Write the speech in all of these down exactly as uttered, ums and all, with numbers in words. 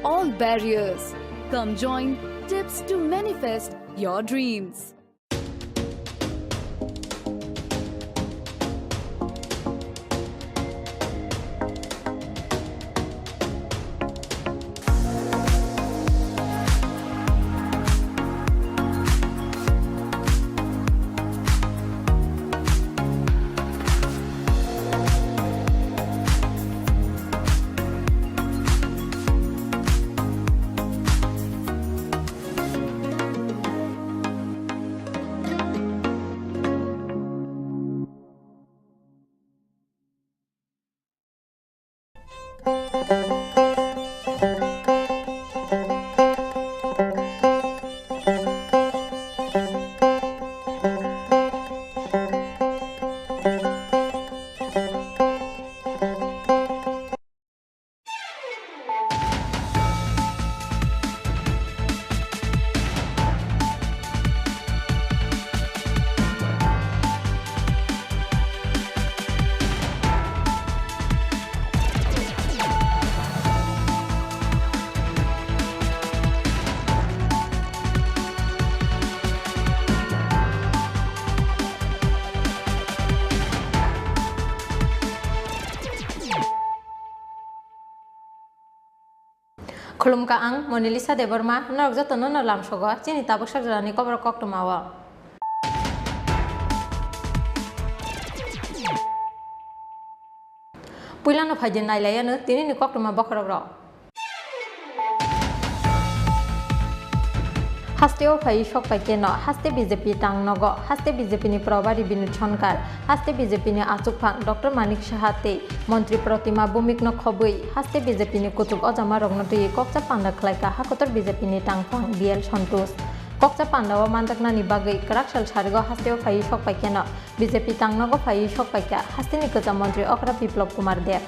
all barriers. Come join Tips to manifest your dreams. Khulumkha, ang Monalisa Debbarma, norok jotono no lamsogo chini tabuk sakjorani koborok koktwmao. Puilano phaidi nailaiano tinini koktwma bokhorokrok. Hasteo phaiwi sok paikeno, haste B J P tang nogo, haste B J P ni probari Binod Sonkar, haste B J P ni achukphang Doctor Manik Saha tei Montri Protima Bhowmik no khobwi, haste B J P ni kuchuk ojamarokno twiwi kokcha panda khlaikha hakotor B J P ni tangphang B L Santosh. Kokcha pandao manjaknani bagwi kwrak sal sarigo hasteo phaiwi sok paikeno, B J P tang nogo phaiwi sok paikha hasteni kwcham montri okra Biplab Kumar Deb.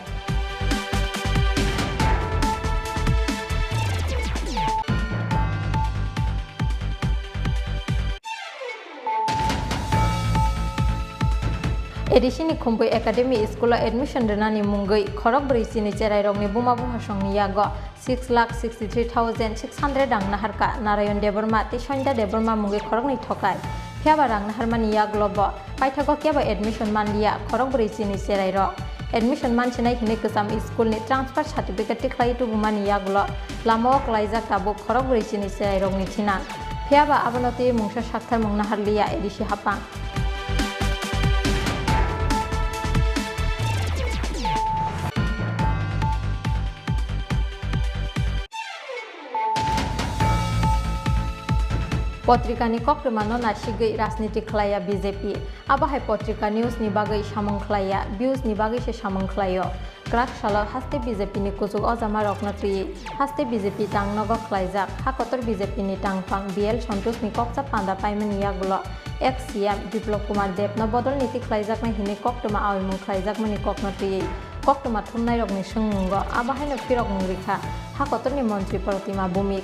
A D C ni Khumpui Academy School o admission rwnani mungwi khorok brwi chini cherairokni buma buphasongni yago six lakh sixty three thousand six hundred rang naharkha Narayan Debbarma tei Sonida Debbarma mungwi khoroknwi thokai. Phiyaba rang naharmani yagulo bo paithago kebo admission manliya khorok brwi chini cherairok. Admission mansinai hinwi kwcham school ni transfer certificate tikhlaiwi tubumani yagulo lamao klaijak tabuk khorok brwi chini cherairokni thinang. Phiyaba abono twiwi mungsa saktharmung naharliya A D C haphang. Potrikani koktwmano nasigwi rajniti khlaiya B J P. Abo hai potrika news ni bagwi samung khlaiya, views ni bagwi se samung khlaio. Kwrak salo haste B J P ni kuchuk ojamarokno twiwi haste B J P tang nogo khlaijak. Ha kotor B J P ni tangphang B L Santosh ni kokcha panda paimani yagulo ex C M Biplab Kumar Deb no bodol niti khlaijaknai hinwi koktwma aoimung khlaijakmani kokno twiwi koktwma thumnairokni swngmungo abo haino phirokmung rikha ha kotorni montri Protima Bhowmik.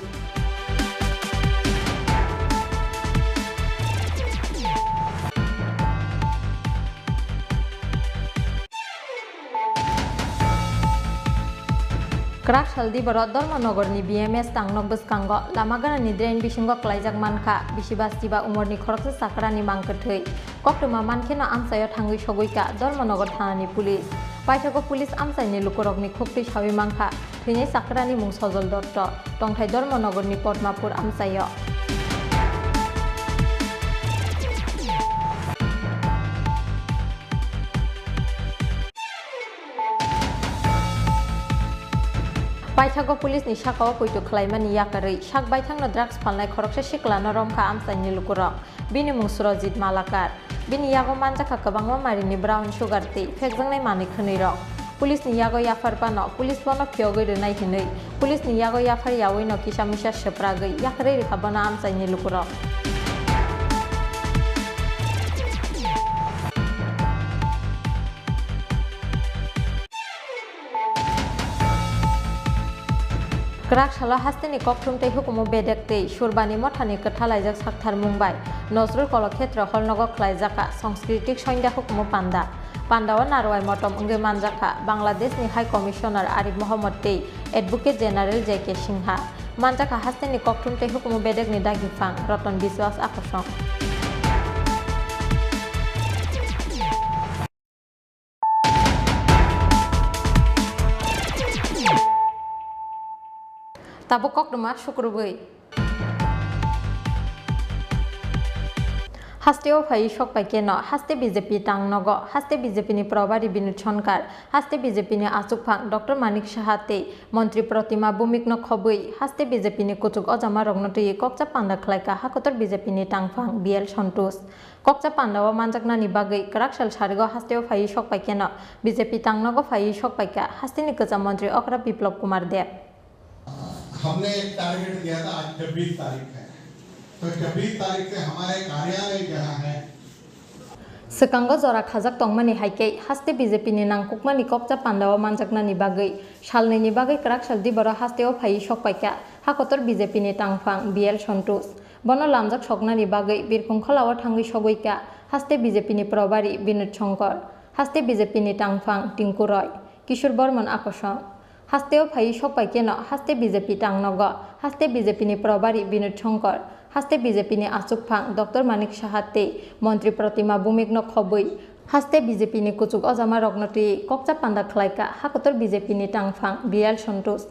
Kwrak sal diboro Dharmanagarni B M S tangnok bwskango lama ganani drain bisingo kwlaijak mankha bisi basti ba umorni khoroksa chakrani mang kwthwi. Koktwma mankheno amchaio thangwi sogwikha Dharmanagar thanani police. Paithago police amchaini lukurokni khuktwi sawi mankha thwinai chakrani mung Sojol Dotto, tongthai Dharmanagarni Padmapur amchaio. Paithago police ni sakao poito khlaimani yakarwi sak baithangno drugs phalnai khoroksa siklano romkha amchaini lukurok. Bini mung Surojit Malakar. Bini yago manjakha kwbangma marini brown sugar tei phekjaknai manwi khwnwi rok. Police ni yago yaphar phano police bono phiyogwi rwnai hinwi police ni yago yaphar yaui no kisa misa swpragwi yakarwi rikha bono amchaini lukurok. Kwrak salo hasteni kokthum tei hukumu bedek tei Surbani mothani kwthalaijak saktharmung bai Nazrul Kolokhetra Hall nogo khlaijak a Sanskriti Sonda hukumu panda. Pandao narwai motom wngwi manjakha Bangladeshni High Commissioner Arif Mohammad tei Advocate General J K Singha. Manjakha hasteni kokthum tei hukumu bedekni dagiphang Ratan Biswas akosong. Tabuk koktwma sukrubwi. Hasteo phaiwi sok pai keno, haste B J P tang nogo, haste B J P ni probari Binod Shankar, haste B J P ni achukphang Doctor Manik Saha tei Montri Protima Bhumik no khobwi, haste B J P ni kuchuk ojama rokno twiwi kokcha panda khlaikha hakotor B J P ni tangphang B L Santosh. Kokcha pandao manjaknani bagwi kwrak sal sarigo hasteo phaiwi sok pai keno, B J P tang nogo phaiwi sok paikha hasteni kwcham montri okra Biplab Kumar Deb. हमने एक टारगेट दिया था, आज छब्बीस तारीख है, तो छब्बीस तारीख से हमारे कार्यालय जहाँ है, Swkango jora khajak tongmani hai khe haste B J P ni nangkukmani kokcha pandao manjaknani bagwi salnwini bagwi kwrak sal diboro hasteo phaiwi sok paikha hakotor B J P ni tangphang B L Santosh. Bono lamjak soknani bagwi Birkhung kholao thangwi sogwi kha haste B J P ni probari Binod Shankar, haste B J P ni tangphang Tinku Roy, Kishore Bormon akosong. Hasteo phaiwi sok pai keno haste B J P tang nogo, haste B J P ni probari Binod Shankar, haste B J P ni achukphang Doctor Manik Saha tei Montri Protima Bhumik no khobwi, haste B J P ni kuchuk ojama rokno twiwi kokcha panda khlaikha hakotor B J P ni tangphang B L Santosh.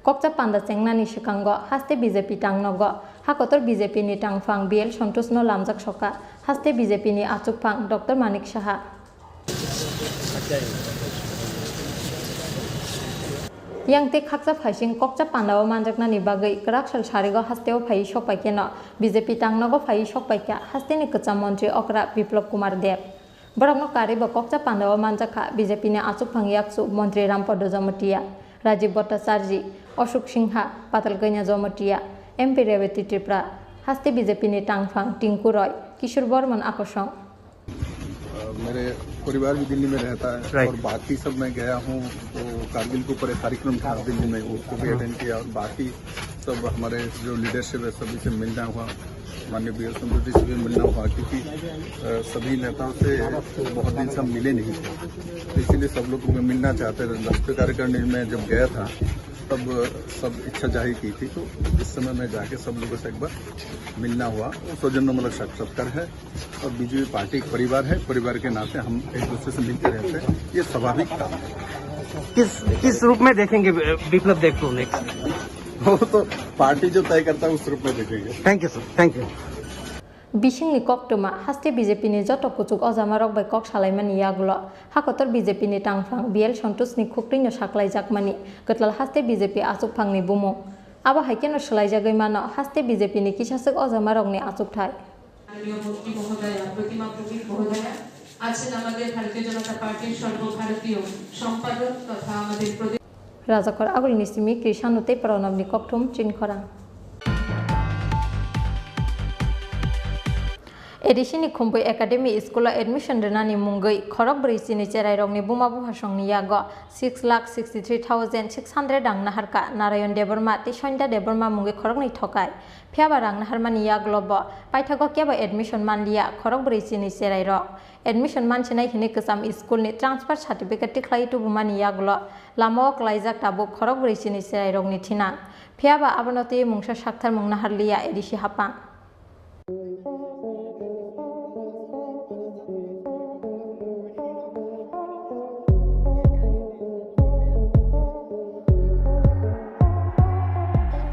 Kokcha panda chengnani swkango haste B J P tang nogo, hakotor B J P ni tangphang B L Santosh no lamjak sokha haste B J P ni achukphang Doctor Manik Saha. Yang tei khakcha phaising kokcha pandao manjaknani bagwi kwrak sal sarigo hasteo phaiwi sok pai keno B J P tang nogo phaiwi sok paikha hasteni kwcham montri okra Biplab Kumar Deb. Borokno karwi bo kokcha pandao manjakha B J P ni achukphang yakchu montri Rampada Jamatia, Rajiv Bhattacharjee, Ashok Singha, Patal Kanya Jamatia, M P Revati Tripura, haste B J P ni tangphang Tinku Roy, Kishore Bormon akosong. अ, मेरे परिवार भी दिल्ली में रहता है। राइट। और बाकी सब मैं गया हूँ, तो कारगिल के ऊपर एक कार्यक्रम था दिल्ली में, उसको भी हाँ। अटेंड किया। और बाकी सब हमारे जो लीडरशिप है, सभी से मिलना हुआ, माननीय बी एल संतोष जी से भी मिलना हुआ, क्योंकि, अ, सभी नेताओं से बहुत दिन से हम मिले नहीं थे, तो इसीलिए सब लोग को मैं मिलना चाहते थे। राष्ट्रीय कार्यकारिणी में जब गया था, तब सब इच्छा जाहिर की थी, तो इस समय मैं जाके सब लोगों से एक बार मिलना हुआ। सौजन्यमूलक साक्षात्कार है। और बीजेपी पार्टी एक परिवार है, परिवार के नाते हम एक दूसरे से मिलते रहते हैं, ये स्वाभाविक काम है। किस, किस रूप में देखेंगे, अ, बिप्लब देब को नेक्स्ट? वो तो पार्टी जो तय करता है, उस रूप में देखेंगे। Thank you, sir. Thank you. Bisingni koktwma, haste B J P ni joto kuchuk ojama rok bai kok salaimani yagulo, hakotor B J P ni tangphang B L Santosh ni khuktwi no saklaijakmani, kwtal haste B J P achukphang ni bumung. Abo hai kheno swlaijagwi mano, haste B J P ni kisaswk ojama rokni achukthai. মাননীয় মন্ত্রী মহোদয়া, প্রতিমা ভৌমিক মহোদয়া আছেন আমাদের ভারতীয় জনতা পার্টির সর্বভারতীয় সম্পাদক তথা আমাদের প্রদেশ। Rajakhor agulni simi Krishan tei Pranabni kokthum chinkhorang. A D C ni Khumpui Academy School o admission rwnani mungwi khorok bwrwi chini cherairokni buma buphasongni yago six lakh sixty three thousand six hundred rang naharkha Narayan Debbarma tei Sonda Debbarma mungwi khoroknwi thokai. Phiyaba rang naharmani yagulo bo paithago kebo admission manliya khorok bwrwi chini cherairok. Admission mansinai hinwi kwcham school ni transfer certificate tikhlaiwi tubumani yagulo lamao klaijak tabuk khorok bwrwi chini cherairokni thinang. Phiyaba abono twiwi mungsa sakthar mung naharliya A D C hapang.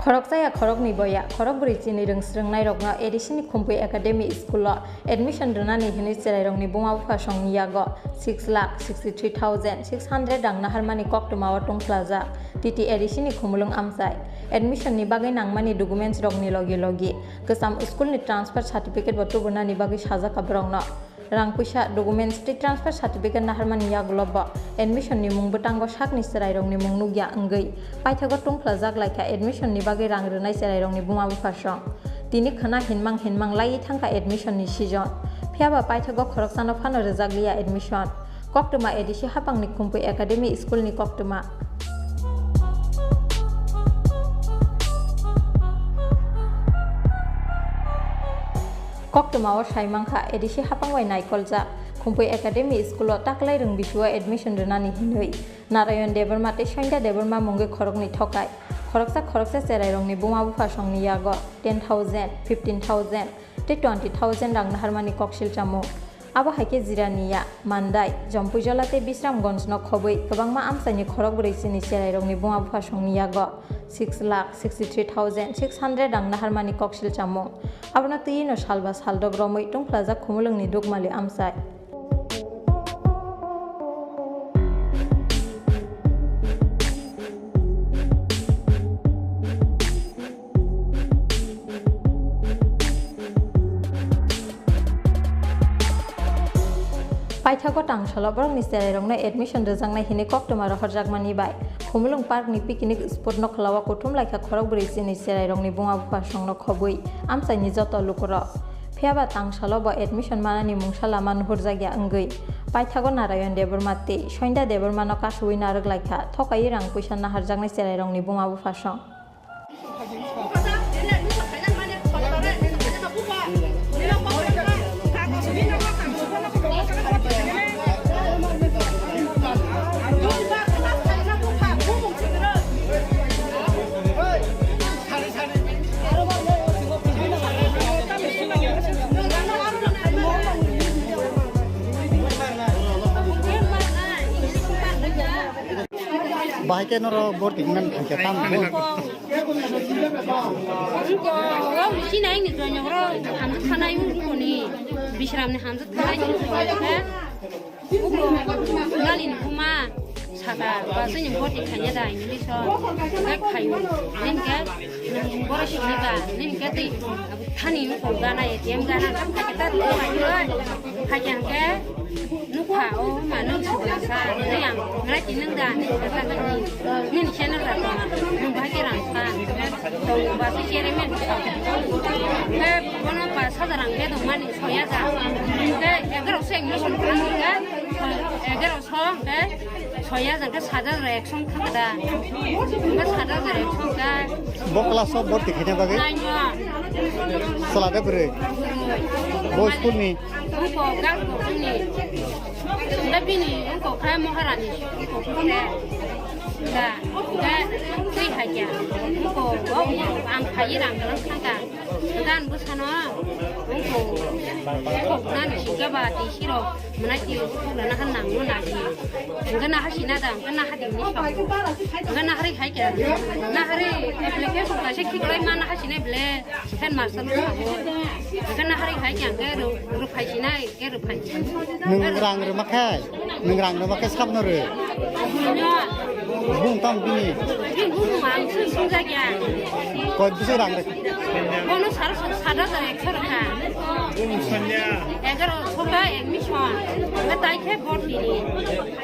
Khoroksa ya khoroknwi boya, khorok bwrwi chini rwng swrwngnairokno A D C ni Khumpui Academy School o admission rwnani hinwi cherairokni buma buphasongni yago six lakh sixty three thousand six hundred rang naharmani koktwmao tongphlajak. T T A D C ni khumulwng amchai. Admission ni bagwi nangmani documents rokni logi logi kwcham school ni transfer certificate bo tubunani bagwi sajak borokno. Rang puisa, documents tei transfer certificate naharmani yagulo bo admission ni mung bwtango sakni cherairokni mung nukya wngwi paithago tongphlajak laikha admission ni bagwi rang rwnai cherairokni buma buphasong. Tini khwna hinmang hinmang laiwi thangkha admission ni season. Phiyaba paithago khoroksano phano rwjakliya admission. Koktwma A D C hapangni Khumpui Academy School ni koktwma. Koktwmao sai mankha A D C hapang bai naikoljak. Khumpui Academy School o taklai rwng bisio admission rwnani hinwi Narayan Debbarma tei Soinda Debbarma mungwi khoroknwi thokai. Khoroksa khoroksa cherairokni buma bupha songni yago ten thousand, fifteen thousand tei twenty thousand rang naharmani koksil chamung. Abo hai khe Jirania, Mandai, Jompuijola tei Bisramganj no khobwi kwbangma amchaini khorok brwi chini cherairokni buma bupha songni yago six lakh sixty three thousand six hundred rang naharmani koksil chamung. Abono twiwi no salba saldok romwi tungphlajak Khumulwngni Dukmali amchai. Paithago tangsalo borokni cherairokno admission rwjaknai hinwi koktwma rohorjakmani bai Khumulwng Park ni picnic spot no khwlao kuthum laikha khorok brwi chini cherairokni buma bupha songno khobwi amchaini joto lukurok. Phiyaba tangsalo bo admission manani mungsa lama nuhurjakya wngwi paithago Narayan Debbarma tei Soinda Debbarma no kasui narwk laikha thokaiwi rang puisa naharjaknai cherairokni buma bupha song. Bahai khe norok borti wngmani thangkhe tamo. Wngkha, o sinai ni joinok rok hamjak thanai wngkha ni, Bisramni hamjak thanai ni joinok khe, uko nalini buma saka ba chini borti khaina da English o, khe khaio, nini khe borok sini ba, nini khe tei thani wngkha gana, A T M gana, khe ta tei khaio, khaikhe hwnkhe. Nukha, o ma, nwng sibla sa, nwng yang, ngra ki nwng da, nwng kata kani, nwng ni channel da tong, nwng bahai ke rang sa, tong ba se chairman sa, ke bono pas hajar rang ke dong mani, soi hajar, ke egaroso admission kha, ke egaroso, ke soi hajar, ke sat hajar ek song kha da, ke sat hajar ek song kha. Bo class o borti khaina bagwi? Nine o. Sala de bwrwi? Bwrwi. Bo school ni? Ungko girls boarding ni. Da bini ungko khe Maharani ungko khe. Da, da, twi hai kya. Ungko, ungko ang phai rang rang thangka. Gan bwsano ungko, ungko nan singka ba twi siro mwnai twi ungko lana han nang no na di. Ungko na hasi na da, ungko na hadi ni sa. Ungko na hari hai kya. Na hari application ka se khiklai ma na hasi ne ble. Headmaster no sabo. Hwnkhe nahari hai khe ang khe rw-, rwphai sinai, khe rwphai. Nwng rang rwma khe, nwng rang rwma khe sabno rw. Buino. Bung tamo bini? Bini bung ang sung sung jakya. Koi bwswk rang rw? Bono saro sat hajar ekso rwkha. Egaro soka admission. Hwnkhe tai khe bortini.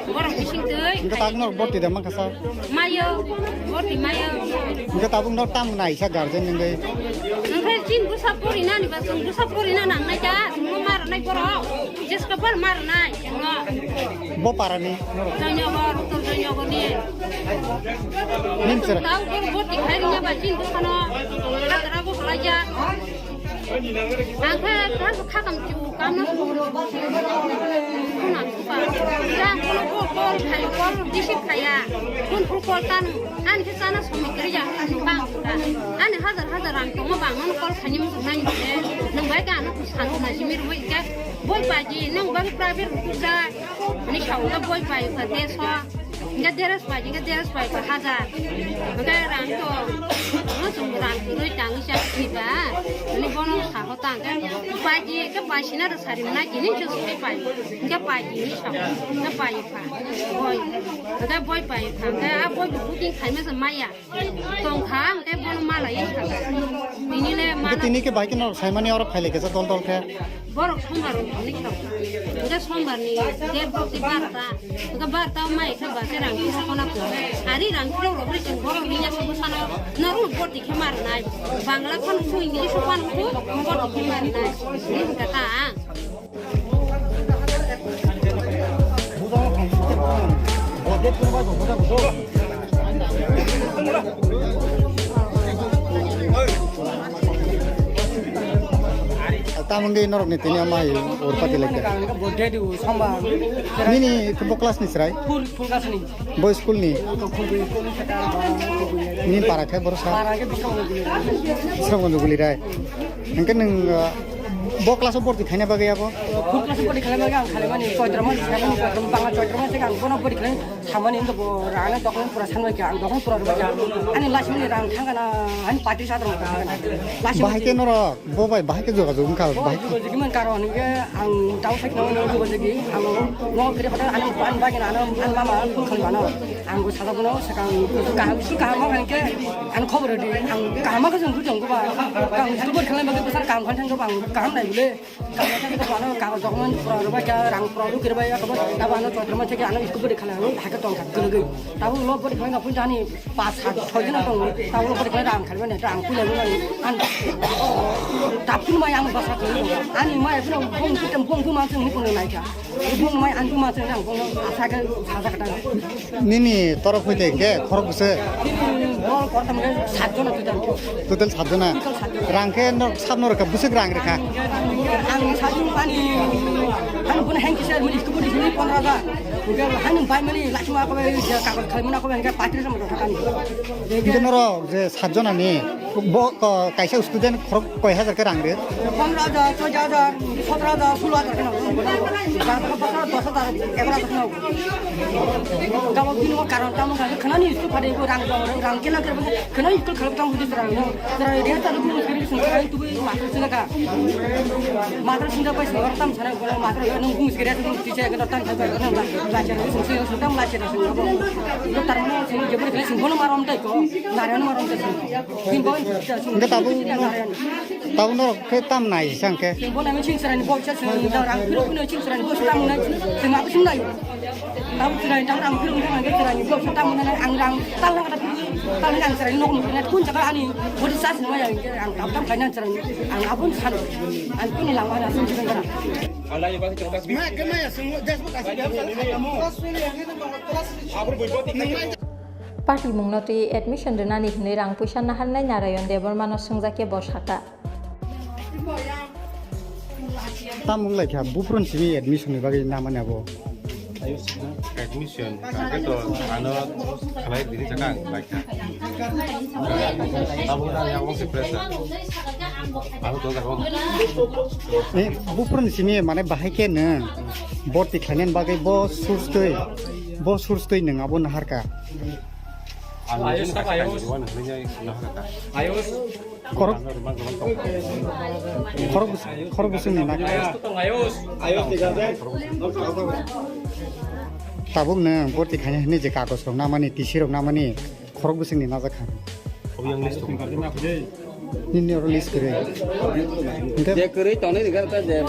Borok bising twi. Hwnkhe tabuk norok borti da mankha sa? Mayo, borti mayo. Hwnkhe tabuk norok tamo naisa guardian wngwi? Hwnkhe chini bwsa porinani ba chwng bwsa porina nangnai da, chwngno ma rwnai borok. Jeska bar ma rwnai chwngno. Bo parani? Joynagar, Uttor Joynagarni. Nini chwrai? Tabuk borok borti khai rwya ba chini bwsano. Hagra bo kwlaijak. Ang khe kha-, khakam chu kamna suru. Khuna supa. Jang kono ko call khai, call receive khaya. Kun phru call tanu. Ani khe chana somoi kwrwi ya, ani bang kha. Ani hajar hajar rang tongo bang, nono call khaini muchung nai ni khe. Nwng bai khe ano sanu na simi rwui khe. Boi paji, nwng bai private kuja. Ani sao ta boi pai kha te so. Hingke dress bai, hingke dress bai ba hajar. Hingke rang to, no chwng rang kwrwi tangwi sa khiba. Ani bono sa ho tang ke. Bai di ke bai sina da sari mana kini je suri bai. Hingke bai di ni sa. Hingke bai pha. Boi. Hingke boi bai pha. Hingke a boi bu booking khai ma sa maya. Tong kha, hingke bono mala ye kha. Bini le mala. Tini ke bai ke no sai mani oro phai le ke sa dol dol khe. Borok sombar rok ni kha. Hingke sombar ni date borok ti barta. Hingke barta mai khe ba se rang khe kona ko. Ari rang khe rok ri chwng borok ri ya khe bwsano. Na ru bor di khe mar nai. Bangla khon sui ni so pan ko bor di khe mar nai. Ni ka ta. Among dei norok ni tini ama hai urpati lekha. Ang ka bo dedu sombar. Nini ke bo class ni chwrai? Full, full class ni. Bo school ni? Ko khubui, khubui kata. Nini para khe boro sa? Para khe Bikram Guli. Bikram Guli rai. Hingke nung, uh, bo class o borti khaina bagwi abo? Full class o borti khaina bagwi ang khalimani choitro mas, sabani choitro, banga choitro mas ang bono borti khaina. Samani wngkha bo rang dokon pura sanbai kha, ang dokon pura rwbai kha. Ani last minute rang thangkha na, ani patris adrong thangkha na. Last minute. Bahai khe norok, bo bai bahai khe jogajog wngkha, bo bahai khe. Jogajog wngmani karon hwnkhe ang tamo sai khna wngkha jogajog di, ang no kiri photo ano an bagina ano an mama phone khali mano. Ang bo sajak bono sakang kaham, kaham wngkha hwnkhe ano khobor di, ang kaham khe jong bujong ba. Ang school bor khalai bagwi bwsar kaham khan thang ba ang kaham nai bole. Kagoj document pura rwbai kha, rang pura rw khe rwbai kha, abo ano choitro ma theke ano school bwrwi khalai ang hai khe tong kha kwrwgwi. Tabuk lo bwrwi khalai phun jani pas sat soi jona tongo, tabuk lo bwrwi khalai rang khalai mani rang pui lai mani an tapun mai ang basa khe ani mai phun bong kitam bong buma chwng ni phun nai kha. Bong mai an buma chwng ang bong asa khe saja kata. Nini torok hoite ke khorok bwswk? Bini bol kortam khe sat jona total. Total sat jona. Total sat jona. Rang khe nok sab no rwkha, bwswk rang rwkha? Ang sajung pani, ang pun hang kisa muni kubuni sini pondro hajar. Udah hang bai mani lachma ko bai kagoj khalai muna ko bai hang patris sama kani. Hingke norok je sat jona ni bo ko kaisa student khorok koi hajar khe rang rw? Pondro hajar, choi hajar, sotro hajar, sulo hajar khe nago. Bang bang bang dos hajar, egaro hajar khe nago. Gabok bini o karon tamo kha khnani isu phade ko rang jong rang kela khe khna iskul khalok tamo hudi sra no. Sra dia ta lu bung kiri sung kai tu bai matra sung ka. Matra sung da bai sung tam sana ko matra no bung kiri tu ti che ko tam ta ko no la che sung sung tam la che sung ko. Tar mo sung je bor sung ko marom tai ko. Narayan marom tai sung. Hingke tabuk, tabuk norok khe tam nai sangkhe. Bo nang ching chwraini boksa chwng da rang phirok phino ching chwraini boksa tam nai chwng ma chwng nai. Tabuk chwraini tam rang phirok phino nang chwraini boksa tam nai ang rang tal nang kata tal nang chwraini nok nang kun jaga ani bodi sas nang yang ang tam tam khaina chwraini ang abun san ang kuni langma na sun chwng kara. Patimungno twi admission rwnani hwnwi rang puisa naharnai Narayon Debbarmano swngjak khe bo sakha. Tamo wng lai kha, buphuruni simi admission ni bagwi namani abo. Admission, hwnkhe to ano khlai bini jaka ang lai kha. Abo wngkha ang yak wngse pressure. Ano to jaga wng. Eh, buphuruni simi mane bahai khe nwng borti khlainani bagwi bo source twi, bo source twi nwng abo naharkha. Ang Ayos, nini Ayos. Kaitor ni buwan hwnwi nai nahar kha. Ayos. Khorok, khorok bwswk, khorok bwswk ni na. Ayos, tong, ayos. Tabuk nwng borti khaina hwnwi je kagoj rok namani, T C rok namani, khorok bwswk ni najak kha. Obo yang list tong. Nini oro list kwrwi. Hwnkhe je kwrwi tongnai ni gana ta je.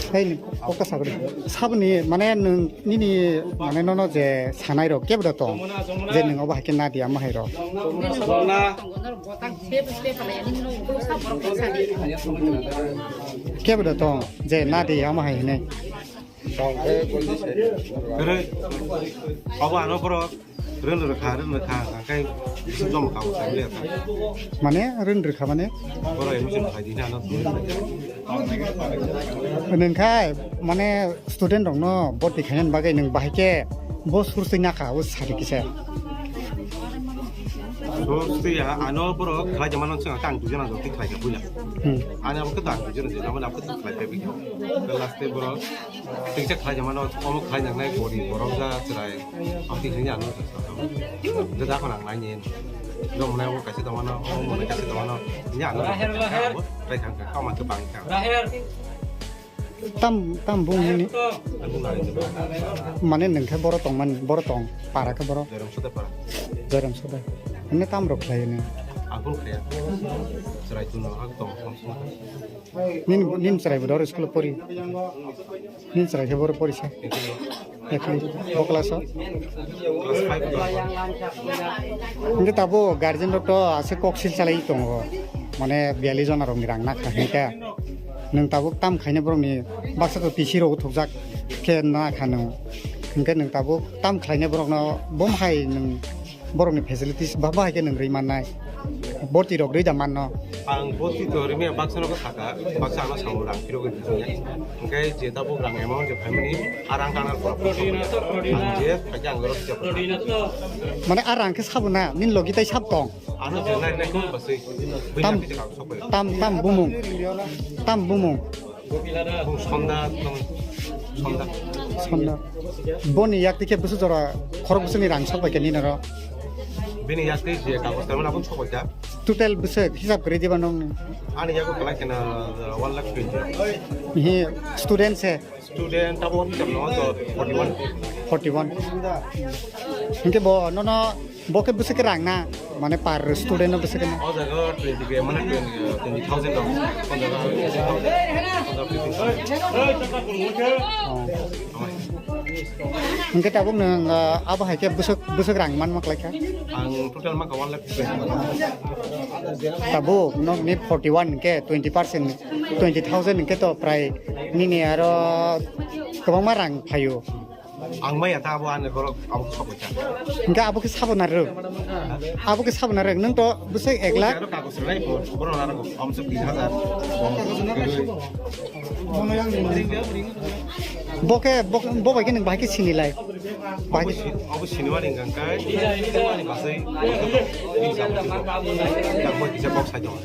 Hei ni, kokta sagri. Saboni, mane, nwng, nini, mane, nono je sanai rok kebo da tong? Je nwng obo hai khe na di, amo hai rok. Kebo da tong? Je na di, amo hai hinai. Kwrwi. Obo ano borok rwng rwkha, rwng rwkha, hwnkhe bising jom kha, family rwkha. Mane rwng rwkha mane? Borok admission khlai di na, ano. Nwngkhai mane student rokno borti khainani bagwi nwng bahai khe bo source twi nakha, o sadi kisa. Source twi ya, ano borok khlai jama no chwng kha, ang dujana jok twi khlai kha puila. Hmm. Ani abo khe to ang dujana jok, abo khe to khlai kha bikhe. Last twi borok Tingsa khlai jama no, omo khlai nangnai, body borok ja chwrai. Ang twi hwnwi ano. Jada khon ang nai ni. Jom nai omo kaisa tongmano, omo mwnai kaisa tongmano. Ni ano. Raher, raher. Trai khang kha, kama khe bang kha. Raher. Tam, tam bung hini. Mane nwng khe boro tongmani, boro tong, para khe boro. Joram Soda para. Joram Soda. Hwnwi tam rok khlai ni. Ang phone khlaiya. Chwrai tuno, ang tong, tong, tong. Nini, nini chwrai bo doro school pori. Nini chwrai khe boro pori sa. Ekli, bo class o. Hingke tabo guardian rok to ase kok sil chalai tongo. Mane biyali jona rok ni rang nakha hingke. Nwng tabuk tam khaina borok ni baksa to T C rok thokjak khe nakha nwng. Hingke nwng tabuk tam khlaina borok no bom hai nwng Borokni facilities ba bahai khe nwng rwi mannai. Borti rok rwi da manno. Ang borti to rimi baksa no saka, baksa ano samu rang phiro gwi bising ya. Engkai je tabuk rang amount je family arang kana pura pura. Ang je phaikhe ang lorok je. Mane arang khe sabo na, nin logi tai sab tong. Ano je nai nai kon basui. Tam, tam, tam bumung. Tam bumung. Bung Sonda, Sonda. Sonda. Boni yak tikhe bwswk jora khorok bwswkni rang sok bai khe nini ro. Bini yak twi je kagoj tangmani aboni sok bai kha. Total bwswk hisab kwrwi diba nokni? Ani yago kwlai kheno one lakh twenty. Hi student se? Student abo hisab no to forty one. Forty one. Hinkhe bo nono Bo khe bwswk rang na, mane per student no bwswk na. O jaga twenty K, mane twenty, twenty thousand dong. O jaga fifteen thousand. O jaga fifteen thousand. Oh. Hwnkhe tabuk nwng, ah, abo hai khe bwswk, bwswk rang manma klai kha? Ang total mankha one lakh fifty. Tabuk nokni forty one hwnkhe twenty percent, twenty thousand hwnkhe to prai nini aro kwbangma rang phaio. Ang maya ta abo ani borok abo khe sabo cha. Hingke abo khe sabo narwk. Abo khe sabo narwk. Nwng to bwswk ek lakh. Aro kagoj rwnai bo, borok narwk. Amsuk tris hajar. Bo khe, bo, bo bai khe nwng bahai khe sinilai. Bahai khe abo sinimani hingka kai. Ani basai. Ang bo kisa kok sai jong.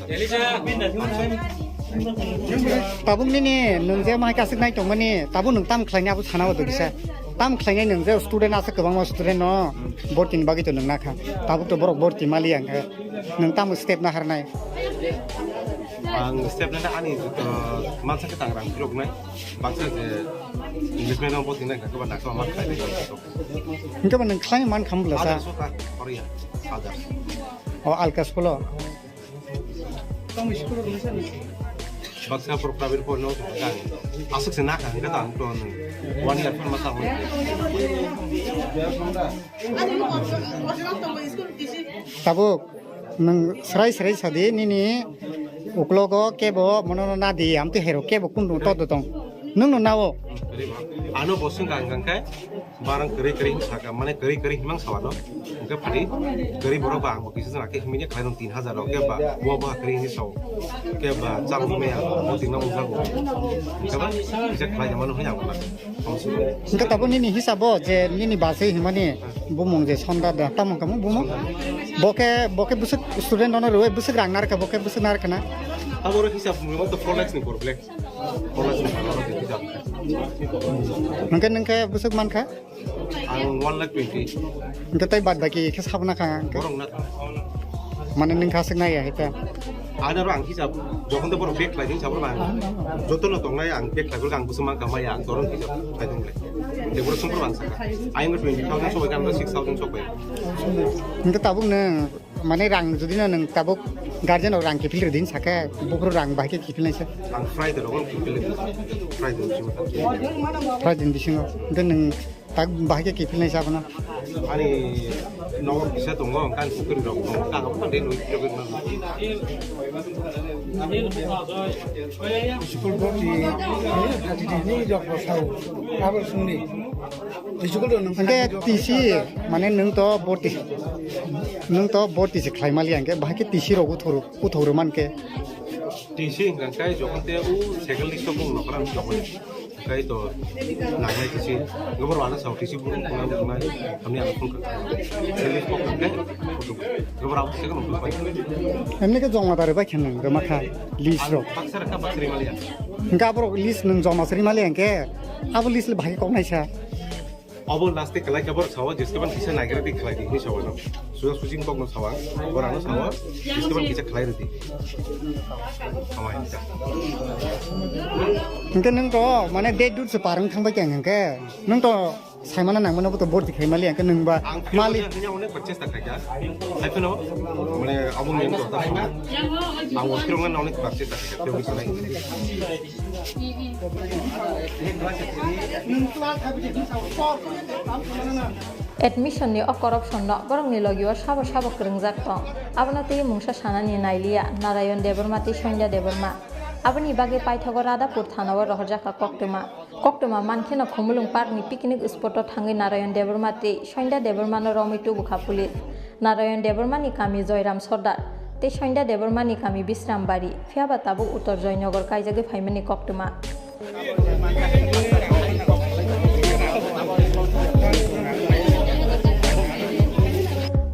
Tabuk nini nwng je mai kasik nai tongmani, tabuk nwng tam khlainai abo sana o dogisa. Tam khlainai nwng je student asa kwbangma student no bortini bagwi to nwng nakha. Tabuk to borok borti mali ang khe. Nwng tamo step na harnai. Ang step na ani to mansa khe tangrang phirok nai. Baksa je English medium borti nai kha ba nakha ma khlai. Hingke ba nwng khlai man kham bla sa. Ada sota Korea. Ada. O alka school o. Baksa pro private por no kan. Asuk se na kan ka tang ton. One year phan masa. Tabuk nwng srai srai sadi nini uklogo kebo mono no nadi amtwi hero kebo kundu to tong. Nwng no nawo. Ano bosong kan kan kai. Barang kwrwi kwrwi hwn saka, mane kwrwi kwrwi hwnmang sawano. Hwnkhe phadi kwrwi borok ba ang bo kisa jora khe hwnmani khlai rw tin hajar rok khe ba bo bo kwrwi hwnwi sao. Khe ba chang hwnmaya bo tin na mungsa bo. Hwnkhe ba kisa khlai jamano hwnwi ang bo na. Hwnkhe tabuk nini hisabo je nini basai hwnmani bumung je Sonda da tamo kamo bumung. Bo khe bo khe bwswk student ono rwui bwswk rang narwkha bo khe bwswk narwkha na. Abo rok hisab hwnwi to four lakhs ni por black. Hwnkhe nwng khe bwswk mankha? Ang one lakh twenty. Hwnkhe tei bad baki khe sabna kha hwnkhe? Borok na. Mane nwng kha swk nai ya hita. Ano ro ang hisab, jokhon to borok bag khlai ding sabro ang. Joto no tongnai ang bag khlai ang bwswk mankha maya ang toron hisab khlai dong le. Tei borok songkor ang saka. Ayang twenty thousand sobai kan six thousand sobai. Hwnkhe tabuk nwng Mane rang jodi no nwng tabuk guardian rok rang kiphil rwdi hinsa khe buphuru rang bahai khe kiphil naisa. Ang Friday rogo kiphil rwdi. Friday ni bisingo. Friday ni bisingo. Hwnkhe nwng tak bahai khe kiphil naisa abono. Ani nogo kisa tongo, kan pukri rok tongo, kan abo de nui pukri rok. School boti ni rok bosao. Abo sungni. Hwnkhe T C mane nwng to borti, nwng to borti se khlai mali hwnkhe bahai khe T C rok uthoro, uthoro mankhe. T C hwnkhe kai jokhon te u second list o bung nokra hwnkhe kai to nangnai T C. Gobor wana sao T C bung nang nang hamni ang phone kha. Second list o hwnkhe gobor abo second o pai. Emni khe joma dare bai khe nwng rwma kha list rok. Baksa rwkha baksa rwmaliya. Hwnkhe aborok list nwng joma se rwmaliya hwnkhe abo list le bahai kok naisa. Obo last day kwlai khe borok sawa, jeskeban kisa naigra di khlai di hinwi sawa no. Suja sujing bok no sawa, borok ano sawa, jeskeban kisa khlai rwdi. Amai hinka. Hwnkhe nwng to mane date dut se par wng thang bai khe hwnkhe nwng to saimano nangmano bo to borti khai mali hwnkhe nwng ba ang mali. Phiya onek bar chesta khaikha. Hai phano mane abo nwng to ta. Ang o phirong na onek bar chesta khaikha. Admission ni o corruption no borokni logi o sabo sabo kwrwngjak tong. Abono twi mungsa sanani nailiya Narayon Debbarma tei Sandhya Debbarma. Aboni bagwi paithago Radhapur thana o rohorjakha koktwma. Koktwma mankheno Khumulwng Park ni picnic spot o thangwi Narayan Debbarma tei Soinda Debbarma no romwi tubukha police. Narayan Debbarma ni kami Joyram Sordar tei Soinda Debbarma ni kami Bisrambari, phiyaba tabuk Uttor Joynagar kaijagwi phaimani koktwma.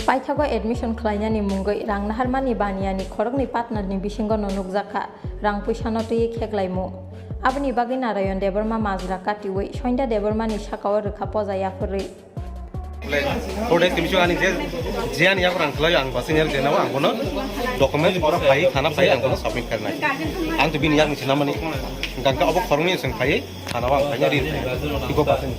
Paithago admission khlainani mungwi rang naharmani baniyani khoroknwi partner ni bisingo no nukjakha rang puisano twiwi kheklaimung. Aboni bagwi Narayan Debbarma majra katiwi Soinda Debbarma ni sakao rwkha poja yaphurwi. Four days ni bisingo ani je, je ani yaphur ang khlaio, ang basing yar jenao ang bono documents pura phai, thana phai ang bono submit karnai. Ang to bini yakni sinamani, hingkha obo khoroknwi chwng phai. Thana o ang khaina ri rwkha. Iko basing.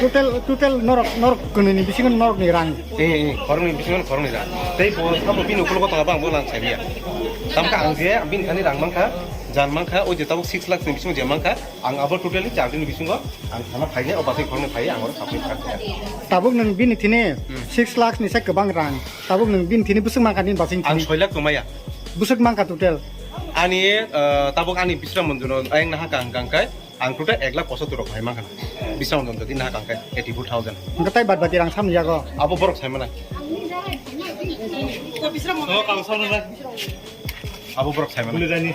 Total, total norok, norok kwnwi ni bisingo norok ni rang. Eh, eh, khoroknwi bisingo khoroknwi rang. Tei bo sabo bini ukologo tongo, bo ang bo lang saimanya. Tamkha ang je bini thani rang mankha, jan mankha, o je tabuk six lakhs ni bisingo je mankha, ang abo totally charli ni bisingo ang thana phainai, o basing khoroknwi phai, ang oro submit kha. Tabuk nwng bini thini Hmm. six lakhs ni sai kwbang rang. Tabuk nwng bini thini bwswk mankha nini basing Ang thini. Soi lakh tongmaya. Bwswk mankha total. Ani, eh, tabuk ani Bisram Mandir no ayang naha kang kang kai, ang total ek lakh pochattor rok hai mankha. Bisram Mandir di naha kang kai eighty four thousand. Hingkha tai bad badi rang samni yago. Abo borok sai mana? Abo borok sai mana?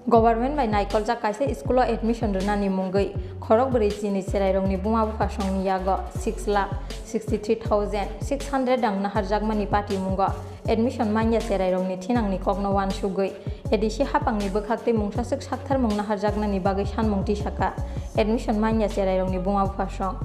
Government bai naikoljak kaisa school o admission rwnani mungwi khorok bwrwi chini cherairokni buma bupha songni yago six lakh sixty three thousand six hundred rang naharjakmani patimungo admission manya cherairokni thinangni kokno uansugwi A D C hapangni bwkhak tei mungsaswk saktharmung naharjaknani bagwi sanmung tisaka admission manya cherairokni buma bupha song.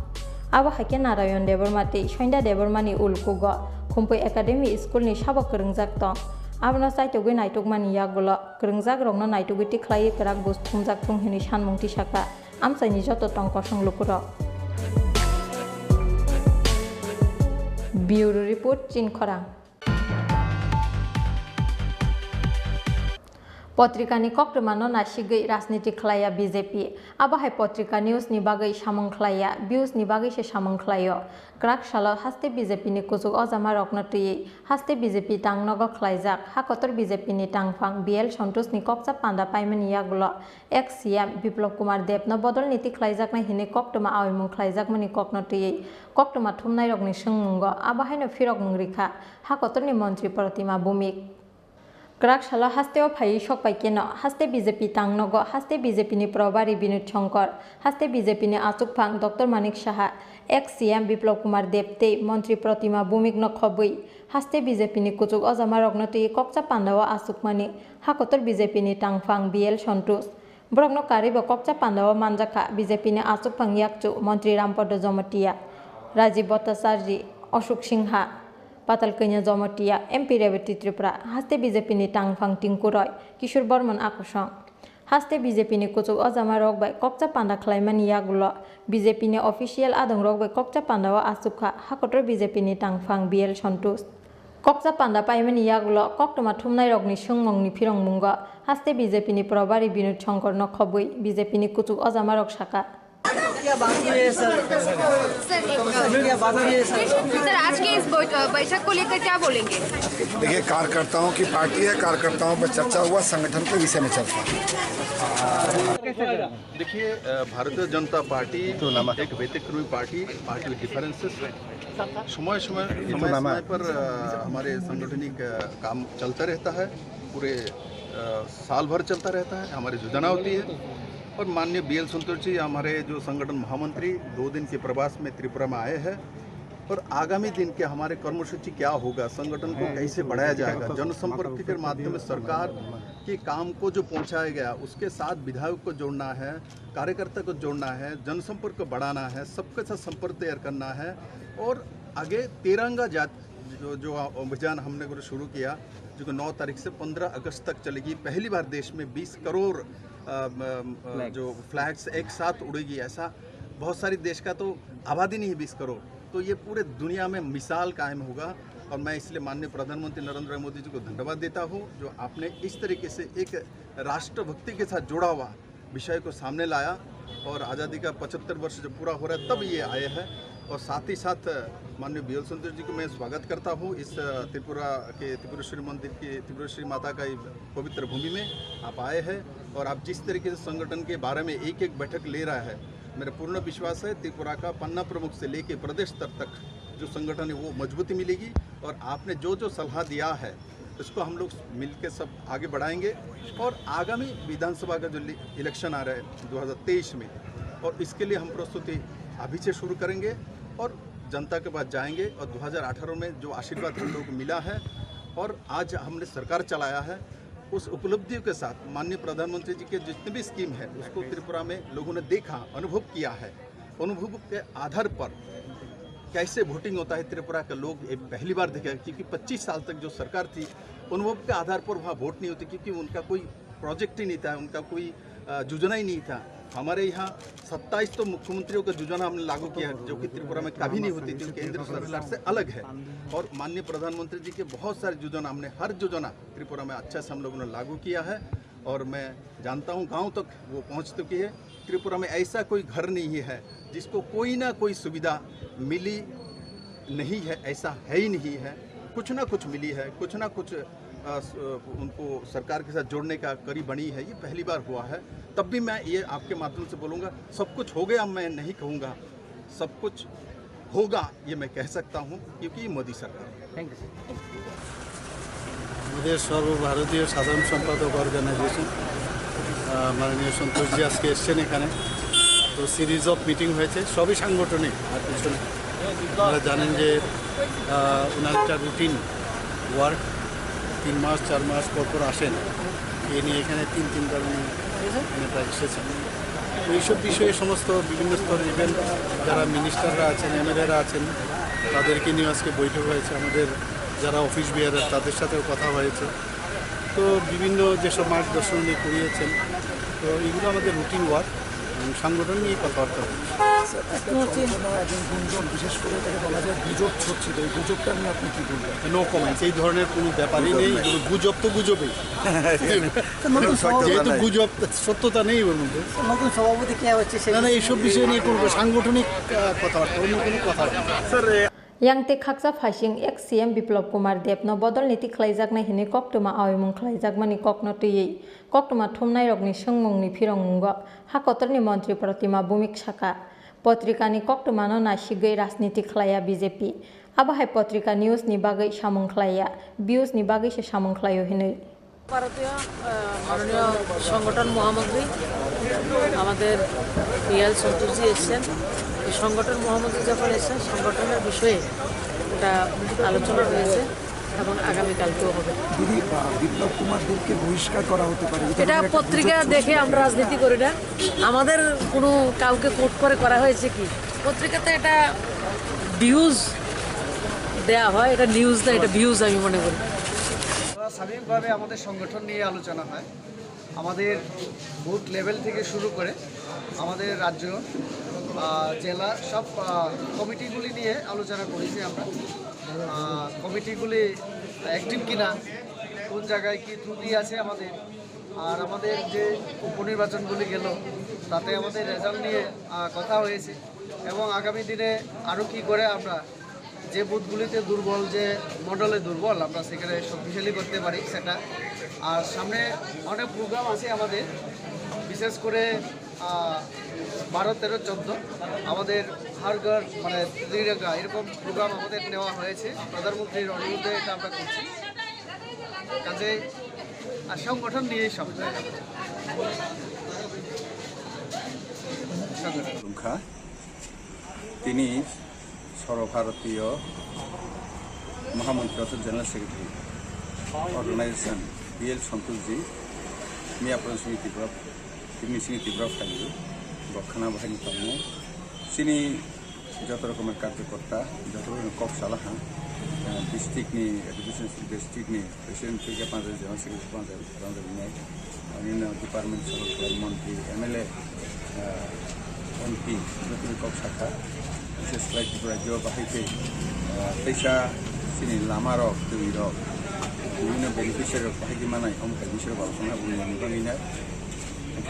Abo hai khe Narayan Debbarma tei Soinda Debbarmani ulkugo Khumpui Academy School ni sabo kwrwngjak tong. Abono chaitogwi naitukmani yagulo kwrwngjakrokno naitugwi tikhlaiwi kwrak buj thumjak thung hwnwi sanmung tisaka amchaini joto tong kosong lukurok. Bureau Report, Chinkhorang. Potrikani koktwmano nasigwi rajniti khlaiya B J P. Abo hai potrika news ni bagwi samung khlaiya, views ni bagwi se samung khlaio. Kwrak salo haste B J P ni kuchuk ojamarokno twiwi haste B J P tangnogo khlaijak. Hakotor B J P ni tangphang B L Santosh ni kokcha panda paimani yagulo ex C M Biplab Kumar Deb no bodol niti khlaijaknai hinwi koktwma aoimung khlaijakmani kokno twiwi koktwma thumnairokni swngmungo abo haino phirokmung rikha hakotorni montri Protima Bhumik. Kwrak salo hasteo phaiwi sokpai keno, haste B J P tangnogo, haste B J P ni probari Binod Shankar, haste B J P ni achukphang Doctor Manik Saha, ex C M Biplab Kumar Deb tei montri Protima Bhumik no khobwi, haste B J P ni kuchuk ojamarokno twiwi kokcha pandao achukmani hakotor B J P ni tangphang B L Santosh. Borokno karwibo kokcha pandao manjakha B J P ni achukphang yakchu montri Rampada Jamatia, Rajiv Bhattacharjee, Ashok Singha, Patal Kanya Jamatia, M P Rebati Tripura, haste B J P ni tangphang Tinku Roy, Kishore Bormon akosong. Haste B J P ni kuchuk ojamarok bai kokcha panda khlaimani yagulo B J P ni official adongrok bai kokcha pandao achukha hakotor B J P ni tangphang B L Santosh. Kokcha panda paimani yagulo koktwma thumnairokni swngmungni phirongmungo haste B J P ni probari Binod Shankar no khobwi B J P ni kuchuk ojamarok saka. क्या बाकी है सर? क्या बाकी है sir? Sir, आज के इस बैठ-, अ, बैठक को लेकर क्या बोलेंगे? देखिए, कार्यकर्ताओं की पार्टी है, कार्यकर्ताओं पर चर्चा हुआ, संगठन के विषय में चर्चा। देखिए, अ, भारतीय जनता पार्टी एक व्यतिक्रमी पार्टी, पार्टी विद डिफरेंसेस। समय समय, समय समय पर, अ, हमारे सांगठनिक, अ, काम चलता रहता है। पूरे, अ, साल भर चलता रहता है, हमारी योजना होती है। और माननीय B L संतोष जी, हमारे जो संगठन महामंत्री, दो दिन के प्रवास में त्रिपुरा में आए हैं और आगामी दिन के हमारे कर्मसूची क्या होगा, संगठन को कैसे बढ़ाया जाएगा, जनसंपर्क के माध्यम में सरकार के काम को जो पहुंचाया गया, उसके साथ विधायक को जोड़ना है, कार्यकर्ता को जोड़ना है, जनसंपर्क को बढ़ाना है, सबके साथ संपर्क तैयार करना है। और आगे तिरंगा जात-, जो, जो अभियान हमने को शुरू किया, जो कि नौ तारीख से पन्द्रह अगस्त तक चलेगी। पहली बार देश में बीस करोड़, अ, म, अ, फ्लैग्स। जो फ्लैग्स एक साथ उड़ेगी, ऐसा बहुत सारी देश का तो आबादी नहीं है बीस करोड़। तो ये पूरे दुनिया में मिसाल कायम होगा। और मैं इसलिए माननीय प्रधानमंत्री नरेंद्र मोदी जी को धन्यवाद देता हूँ, जो आपने इस तरीके से एक राष्ट्रभक्ति के साथ जुड़ा हुआ विषय को सामने लाया। और आज़ादी का पचहत्तर वर्ष जब पूरा हो रहा है, तब ये आए हैं। और साथ ही साथ माननीय बी एल संतोष जी को मैं स्वागत करता हूँ इस, अ, त्रिपुरा के त्रिपुरेश्वरी मंदिर की, त्रिपुरेश्वरी माता का ये पवित्र भूमि में आप आए हैं और आप जिस तरीके से संगठन के बारे में एक एक बैठक ले रहा है, मेरा पूर्ण विश्वास है त्रिपुरा का पन्ना प्रमुख से लेके प्रदेश स्तर तक जो संगठन है वो मजबूती मिलेगी। और आपने जो जो सलाह दिया है उसको हम लोग मिलके सब आगे बढ़ाएंगे। और आगामी विधानसभा का जो लि-, इलेक्शन आ रहा है दो हज़ार तेईस में, और इसके लिए हम प्रस्तुति अभी से शुरू करेंगे और जनता के पास जाएंगे। और दो हज़ार अठारह में जो आशीर्वाद हम लोग को मिला है और आज हमने सरकार चलाया है, उस उपलब्धियों के साथ माननीय प्रधानमंत्री जी के जितने भी स्कीम है उसको त्रिपुरा में लोगों ने देखा, अनुभव किया है। अनुभव के आधार पर कैसे वोटिंग होता है त्रिपुरा का लोग ये पहली बार देखेगा, क्योंकि पच्चीस साल तक जो सरकार थी, अनुभव के आधार पर वहाँ वोट नहीं होते, क्योंकि उनका कोई प्रोजेक्ट ही नहीं था, उनका कोई, अ, योजना ही नहीं था। हमारे यहाँ सत्ताईस तो मुख्यमंत्रियों का योजना हमने लागू किया है, जो कि त्रिपुरा में कभी नहीं होती थी, केंद्र सरकार से अलग है। और माननीय प्रधानमंत्री जी के बहुत सारे योजना हमने, हर योजना त्रिपुरा में अच्छा से हम लोगों ने लागू किया है। और मैं जानता हूँ गांव तक वो पहुँच चुकी है। त्रिपुरा में ऐसा कोई घर नहीं है जिसको कोई ना कोई सुविधा मिली नहीं है, ऐसा है ही नहीं है। कुछ ना कुछ मिली है, कुछ ना कुछ, अ, स-, उनको सरकार के साथ जोड़ने का कड़ी बनी है। ये पहली बार हुआ है। तब भी मैं ये आपके माध्यम से बोलूँगा, सब कुछ हो गया मैं नहीं कहूँगा, सब कुछ होगा ये मैं कह सकता हूँ, क्योंकि ये मोदी सरकार है। Thank you, sir. আমাদের সর্বভারতীয় সাধারণ সম্পাদক অর্গানাইজেশন, আহ, মাননীয় সন্তোষজি আজকে এসছেন এখানে। তো সিরিজ অফ মিটিং হয়েছে, সবই সাংগঠনিক, আর কিছু না। আপনারা জানেন যে, আহ, ওনার একটা রুটিন ওয়ার্ক, তিন মাস চার মাস পর পর আসেন। এ নিয়ে এখানে তিন তিনবার উনি এখানে প্রায় এসেছেন। তো এইসব বিষয়ে সমস্ত বিভিন্ন স্তরের, ইভেন যারা মিনিস্টাররা আছেন, এমএলএরা আছেন, তাদেরকে নিয়ে আজকে বৈঠক হয়েছে। আমাদের যারা অফিস বিয়ারার, তাদের সাথেও কথা হয়েছে। তো বিভিন্ন যেসব মার্গদর্শন উনি করিয়েছেন, তো এগুলো আমাদের রুটিন ওয়ার্ক এবং সাংগঠনিক কথাবার্তা হচ্ছে। স্যার, একটা চন্দনা এবং গুঞ্জন, বিশেষ করে এটাকে বলা যায় গুজব ছড়ছিল, এই গুজবটা নিয়ে আপনি কি বলবেন? No comments. এই ধরনের কোনো ব্যাপারই নেই। গুজব তো গুজবই। স্যার, নতুন সত্যতা যেহেতু নেই। গুজব, সত্যতা নেই ওর মধ্যে। স্যার, নতুন সভাপতি কে হচ্ছে, সে না, না, এইসব বিষয় নিয়ে কোনো সাংগঠনিক, আহ, কথাবার্তা, অন্য কোনো কথাবার্তা। স্যার, এ- Yang tei khaksa phaising ex C M Biplab Kumar Deb no bodol ni tikhlaijaknai hinwi koktwma awimung khlaijakmani kokno twiwi koktwma thumnairokni swngmungni phirongmungo ha kotorni montri Protima Bhumik sakha, potrikani koktwmano naisigwi rajniti khlaiya B J P. Abo hai potrika news ni bagwi samung khlaiya, views ni bagwi se samung khlaio hinwi. ভারতীয়, আহ, মাননীয় সংগঠন মহামন্ত্রী আমাদের বিএল সন্তোষজি এসছেন। এই সংগঠন মহামন্ত্রী যখন এসছেন, সংগঠনের বিষয়ে একটা আলোচনা হয়েছে এবং আগামীকালকেও হবে। দিদি, আহ, বিপ্লব কুমার দেবকে বহিষ্কার করা হতে পারে, এই এটা ধরনের একটা পত্রিকা গুজব চলছে। দেখে আমরা রাজনীতি করি না। আমাদের কোনো কাউকে কোট করে করা হয়েছে কি? পত্রিকাতে এটা ভিউজ দেয়া হয়, এটা নিউজ না, এটা ভিউজ আমি মনে করি। স্বাভাবিকভাবে আমাদের সংগঠন নিয়ে আলোচনা হয়। আমাদের বুথ লেভেল থেকে শুরু করে আমাদের রাজ্য, আহ, জেলা, সব, আহ, কমিটিগুলি নিয়ে আলোচনা করেছি আমরা। আহ, কমিটিগুলি অ্যাক্টিভ কিনা, কোন জায়গায় কি ত্রুটি আছে আমাদের, আর আমাদের যে উপনির্বাচনগুলি গেল, তাতে আমাদের রেজাল্ট নিয়ে, আহ, কথা হয়েছে এবং আগামী দিনে আরও কী করে আমরা যে বুথগুলিতে দুর্বল, যে মণ্ডলে দুর্বল, আমরা সেখানে শক্তিশালী করতে পারি সেটা। আর সামনে অনেক প্রোগ্রাম আছে আমাদের, বিশেষ করে, আহ, বারো, তেরো, চোদ্দো আমাদের হর ঘর, মানে, তিরঙ্গা, এরকম প্রোগ্রাম আমাদের নেওয়া হয়েছে। প্রধানমন্ত্রীর অনুরোধে এটা আমরা করছি। কাজেই, আর সংগঠন নিয়েই সব। সংগঠন। Tini Sorbharatiyo Mahamontri General Secretary Organization B L Santoshji, Miya Province ni Tripura, Tripura ni Tripura phaio, bo khana bahai ni tongmo. Chini joto rokomer karjokorta, joto rokomer kok salaha, eh, district ni, education district ni President theke panjai, General Secretary panjai, panjai nai. Ani no department sohor khlai montri, M L A, ah, M P, jotoni kok sakha. Bises khlai Tripura rajyo bahai khe, ah, teisa chini lama rok, twi rok, bibhinno beneficiary rok bahai khe manai, omo kaisa bising rok alochona boni bagwi nai.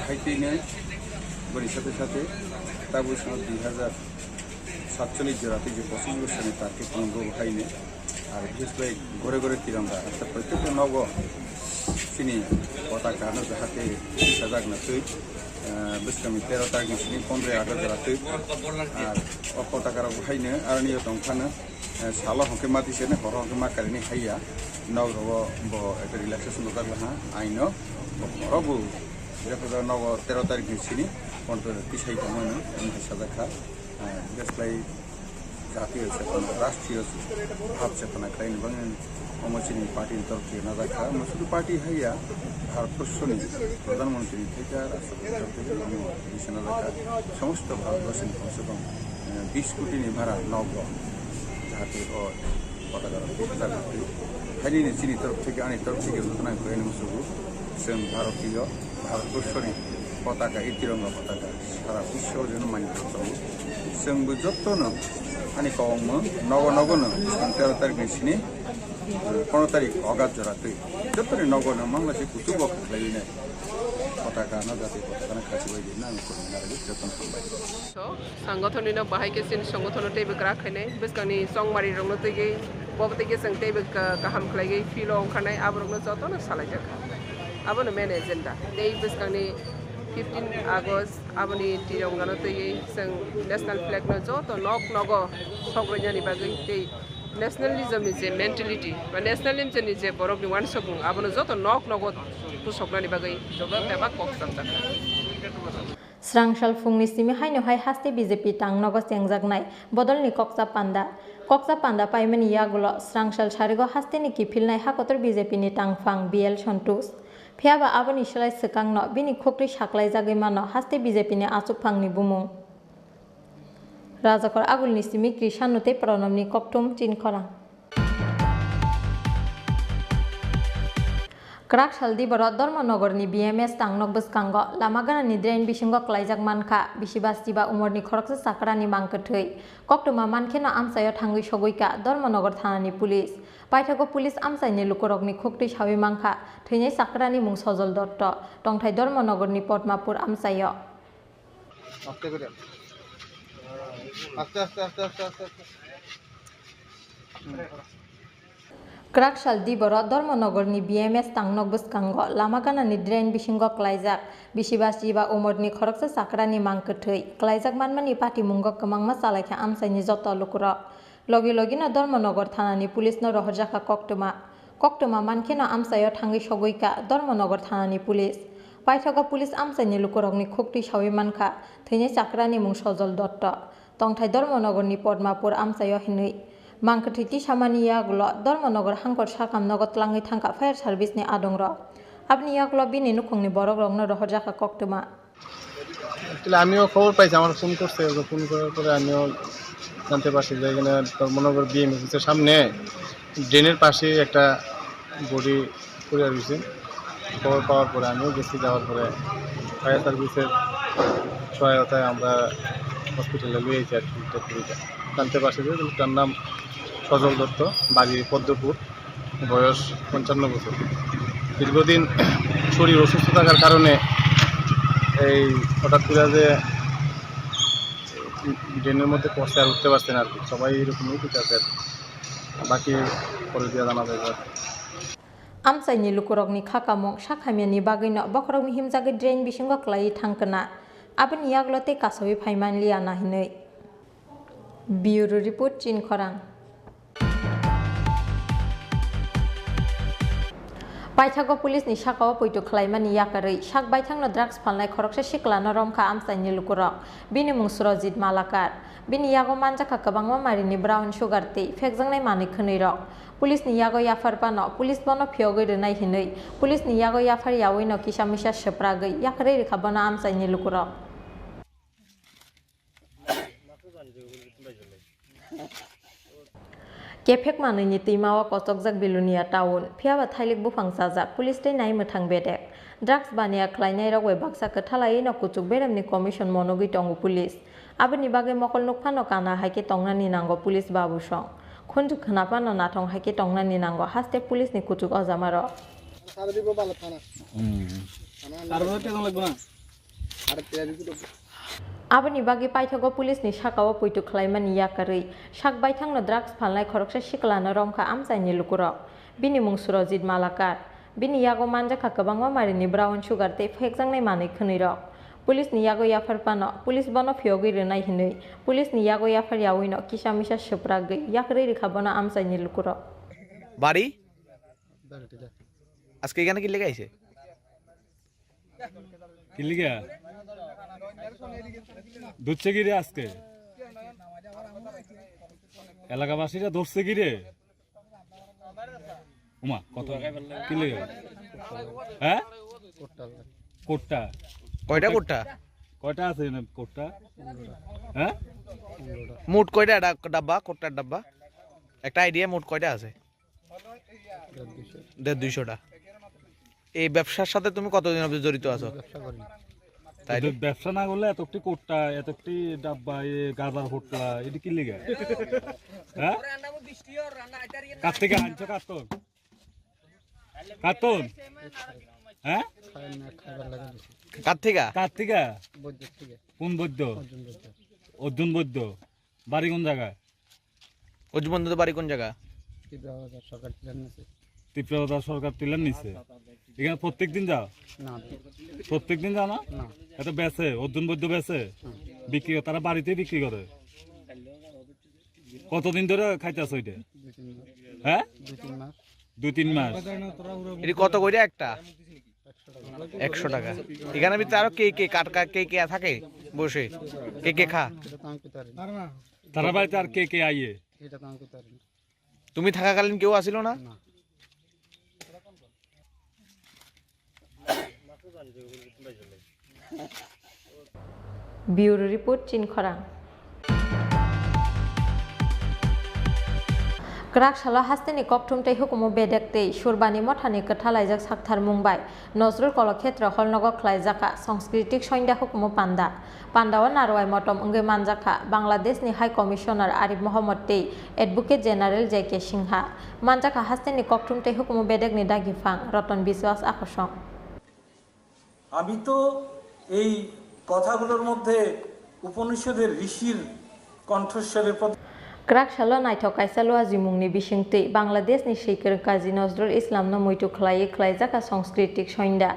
Hai twi nai. Boni sathe sathe tabuk sano dui hazar satchollish jora tei je pochish bosorni target tongbo haino. Ar bises bai gore gore tiranga, orthat prottekta nogo chini potaka no jahate sajak na twi, ah, bwskangni tero tarikni sini pondroi August jora twi. Ar o potaka rok haino aroni tongphano, eh, salo hwnkhe ma tisani, horo hwnkhe ma karini haiya. Nok rogo bo ekta relaxation rwjak laha aino. Bo horo bo jekha nogo tero tarikni sini pondroi tisai tongmano wngkha sajak kha. Ah, bises bai jatiyo chepana, rashtriyo bhab chepana khlaini bagwi omo chini party ni torok thwi najak kha. Omo sudu party haiya, Bharat borshoni Pradhan Mantri theke rashtrapati theke omo bisi najak kha. Somosto Bharat borshoni komse kom, eh, bis koti ni bara nogo jahate o potaka rok thwi sajak twi. Haini ni chini torok theke ani torok theke rwkhnai koi ani musugo chwng Bharatiyo Bharat borshoni potaka, e tironga potaka sara biswo jeno mani tongo. Chwng bo jotono ani kobongma nogo nogono bwskang tero tarikni sini, pondro tarik August jora twi jotoni nogono mangla se kuchugo khaklaiwi nai potaka no, jati potaka no khachibai di nang kurung narago jotono hambai. So, sangothonino bahai khe chini sangothano teibo kwrak khainai. Bwskangni chongmari rokno twiwi, bobo twiwi chwng teibo ka-, kaham khlaiwi filo ongkharnai, aborokno jotono salaijak. Abono main agenda. Tei bwskangni fifteen August aboni tirongano twiwi chwng national flag no joto nok nogo sok roinani bagwi tei nationalism ni je mentality ba nationalism ni je borokni uansukmung abono joto nok nogo pusoknani bagwi joto tebak kok chapjak. Srangsal phungni simi haino hai haste B J P tang nogo chengjaknai bodolni kokcha panda. Kokcha panda paimani yagulo Srangsal sarigo hasteni kiphilnai hakotor B J P ni tangphang B L Santosh. Phiyaba aboni slai swkangno bini khuktwi saklaijagwi mano haste B J P ni achukphangni bumung. Rajakor agulni simi Krishanno tei Pranobni kokthum chinkhorang. Kwrak sal diboro Dharmanagorni B M S tangnok bwskango lama ganani drain bisingo klaijak mankha, bisi bas chiba umorni khoroksa chakrani mangkwthwi. Koktwma mankheno amchaio thangwi sogwikha Dharmanagar thanani police. Paithago police amchaini lukurokni khuktwi sawi mankha, thwinai chakrani mung Sojol Dotto, tongthai Dharmanagarni Padmapur amchaio. আস্তে করে। আস্তে, আস্তে, আস্তে, আস্তে, আস্তে, আস্তে। হুম। Kwrak sal diboro Dharmanagarni B M S tangnok bwskango lama ganani drain bisingo klaijak, bisi bas chiba umorni khoroksa chakrani mangkwthwi. Klaijak manmani patimungo kwbangma chalaikha amchaini joto lukurok. Logi logino Dharmanagar thanani police no rohorjakha koktwma. Koktwma mankheno amchaio thangwi sogwikha Dharmanagar thanani police. Paithago police amchaini lukurokni khuktwi sawi mankha, thwinai chakrani mung Sojol Dotto. Tongthai Dharmanagarni Padmapur amchaio hinwi. Mangkwthwi tisamani yagulo Dharmanagar hangkor sakam nogo tlangwi thangkha fire service ni adongrok. Aboni yagulo bini nukhungni borokrokno rohorjakha koktwma. Actually, আমিও খবর পাইছি, আমার ফোন করছে, ওকে ফোন করার পরে আমিও জানতে পারছি যে এখানে ধর্মনগর বিএম অফিসের সামনে ড্রেনের পাশে একটা বডি পড়ে রয়েছে। খবর পাওয়ার পরে আমিও গেছি, যাওয়ার পরে ফায়ার সার্ভিসের সহায়তায় আমরা হসপিটালে নিয়ে যাই আর কি, ডেড বডিটা। জানতে পারছি যে লোকটার নাম সজল দত্ত, বাড়ি পদ্মপুর। বয়স পঞ্চান্ন বছর। দীর্ঘদিন শরীর অসুস্থ থাকার কারণে এই হঠাৎ করে যে ড্রেনের মধ্যে পড়ছে আর উঠতে পারছে না আর কি। সবাই এরকমই ঠিক আছে আর কি। বাকি পরে দিয়ে জানা যাবে আর কি। Amchaini lukurokni kha kamung sak hamyani bagwino bokhorokni himjagwi drain bisingo kwlaiwi thangkha na. Aboni yagulo tei kasawi phaimanliya na hinwi. Bureau Report, Chinkhorang. Paithago police ni sakao poito khlaimani yakarwi sak baithangno drugs phalnai khoroksa siklano romkha amchaini lukurok. Bini mung Surojit Malakar. Bini yago manjakha kwbangma marini brown sugar tei phekjaknai manwi khwnwi rok. Police ni yago yaphar phano police bono phiyogwi rwnai hinwi police ni yago yaphar yawino kisa misa swpragwi yakarwi rwkha bono amchaini lukurok. Kephek manwini twima o kochokjak Belonia town, phiyaba thailik buphang chajak, police tei nai mwthang bedek. Drugs baniya khlainairok bai baksa kwthalaiwi no kuchuk beremni commission monogwi tongo police. Aboni bagwi mokol nukphano kana hai khe tongnani nango police babu song. Khunju khwnaphano nathong hai khe tongnani nango haste police ni kuchuk ojamarok. Hmm. Aro tei tong lagbo na? Aboni bagwi paithago police ni sakao poito khlaimani yakarwi sak baithangno drugs phalnai khoroksa siklano romkha amchaini lukurok. Bini mung Surojit Malakar. Bini yago manjakha kwbangma marini brown sugar tei phekjaknai manwi khwnwirok. Police ni yago yaphar phano police bono phiyogwi rwnai hinwi police ni yago yaphar yawino kisa misa swprakgwi yakrwi rwkha bono amchaini lukurok. বাড়ি? আজকে এখানে কি লেগে আইছে? কিলিগা? ধরছে কি রে আজকে? এলাকাবাসীরা ধরছে কি রে? উমা, কত? কিলিগা? হ্যাঁ? কোট্টা। কয়টা কোট্টা? কয়টা আছে এনে কোট্টা? হ্যাঁ? মোট কয়টা ডা- ডাব্বা, কোট্টার ডাব্বা? একটা আইডিয়া মোট কয়টা আছে? দেড় দুইশোটা। এই ব্যবসার সাথে তুমি কতদিন অবধি জড়িত আছো? তাই এদের ব্যবসা না করলে এতটি কোট্টা, এতটি ডাব্বা, এ গাজার হোটলা, এটা কি লিগা? হ্যাঁ? কার থেকে আনছো কার তো? কার তো? হ্যাঁ? কার থেকে? কার থেকে? কোন বৈদ্য? অর্জুন বৈদ্য। বাড়ি কোন জায়গায়? অর্জুন বৈদ্য বাড়ি কোন জায়গা? ত্রিপুরা সরকার তুলে নিচ্ছে। এখানে প্রত্যেক দিন যাও? প্রত্যেক দিন যাও না? এটা বেচে, অর্জুন বৈদ্য বেচে? বিক্রি করে, তারা বাড়িতেই বিক্রি করে? কতদিন ধরে খাইতেছো এটা? হ্যাঁ, দুই তিন মাস। এটা কত করে একটা? একশো টাকা। এখানে ভিতরে আরো কে কে কার কার কে কে থাকে বসে, কে কে খা? তারা বাড়িতে আর কে কে আইয়ে? তুমি থাকাকালীন কেউ আসিল না? Bureau Report, Chinkhorang. Kwrak salo hasteni kokthum tei hukumu bedek tei Surbani mothani kwthalaijak sakthar mung bai Nozrul Kolokhetro holnogo khlaijak kha Sanskriti Sonda hukumu panda. Pandao narwai motom wngwi manjakha Bangladeshni High Commissioner Arif Mohammad tei Advocate General J K Singha. Manjakha hasteni kokthum tei hukumu bedekni dagiphan Ratan Biswas akosong. আমি তো এই কথাগুলোর মধ্যে উপনিষদের ঋষির কণ্ঠস্বরের প্রতি Kwrak salo naithok kaisa luajimungni bisingtwi Bangladeshni swikwrwng Kazi Nozrul Islamno muitu khlaiwi khlaijakha Sanskriti Sonda.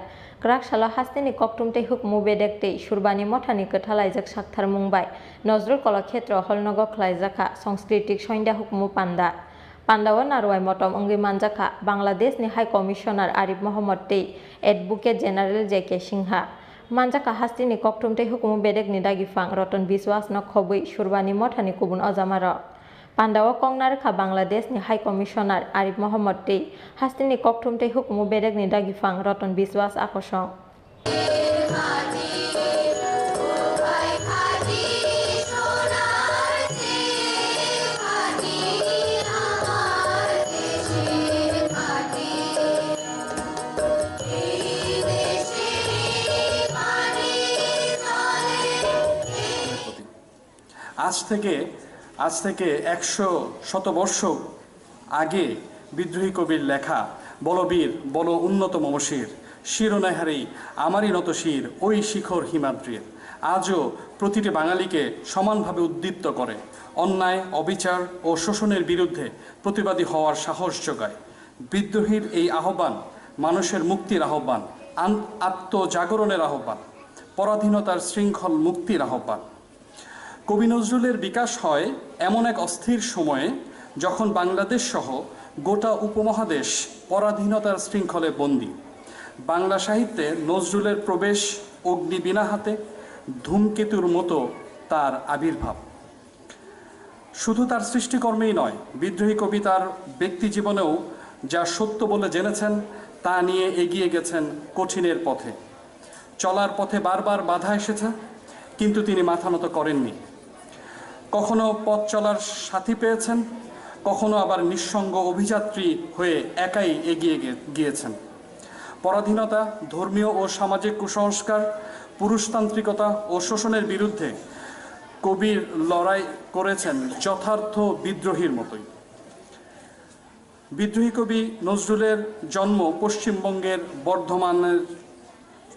Kwrak salo hasteni kokthum tei hukumu bedek tei Surbani mothani kwthalaijak sakthar mung bai Nozrul Kolokhetro holnogo khlaijakha Sanskriti Sonda hukumu panda. Pandao narwai motom wngwi manjakha Bangladeshni High Commissioner Arif Mohammad tei Advocate General J K Singha. Manjakha hasteni kokthum tei hukumu bedekni dagiphan Ratan Biswas no khobwi Surbani mothani kubun ojamarok. Pandao kok narwkha Bangladeshni High Commissioner Arif Mohammad tei hasteni kokthum tei hukumu bedekni dagiphan Ratan Biswas akosong. আজ থেকে আজ থেকে একশো শতবর্ষ আগে বিদ্রোহী কবির লেখা "বলবীর বল উন্নত মম শির, শির নেহারি আমারই নত শির, ওই শিখর হিমাদ্রির" আজও প্রতিটি বাঙালিকে সমানভাবে উদ্দীপ্ত করে। অন্যায়, অবিচার ও শোষণের বিরুদ্ধে প্রতিবাদী হওয়ার সাহস যোগায়। বিদ্রোহীর এই আহ্বান মানুষের মুক্তির আহ্বান, আন- আত্মজাগরণের আহ্বান, পরাধীনতার শৃঙ্খল মুক্তির আহ্বান। কবি নজরুলের বিকাশ হয় এমন এক অস্থির সময়ে, যখন বাংলাদেশ সহ গোটা উপমহাদেশ পরাধীনতার শৃঙ্খলে বন্দী। বাংলা সাহিত্যে নজরুলের প্রবেশ অগ্নিবীণা হাতে, ধূমকেতুর মতো তার আবির্ভাব। শুধু তার সৃষ্টিকর্মেই নয়, বিদ্রোহী কবি তার ব্যক্তিজীবনেও যা সত্য বলে জেনেছেন, তা নিয়ে এগিয়ে গেছেন কঠিনের পথে। চলার পথে বারবার বাধা এসেছে, কিন্তু তিনি মাথা নত করেননি। কখনো পথ চলার সাথী পেয়েছেন, কখনো আবার নিঃসঙ্গ অভিযাত্রী হয়ে একাই এগিয়ে গে- গিয়েছেন। পরাধীনতা, ধর্মীয় ও সামাজিক কুসংস্কার, পুরুষতান্ত্রিকতা ও শোষণের বিরুদ্ধে কবির লড়াই করেছেন যথার্থ বিদ্রোহীর মতোই। বিদ্রোহী কবি নজরুলের জন্ম পশ্চিমবঙ্গের বর্ধমানের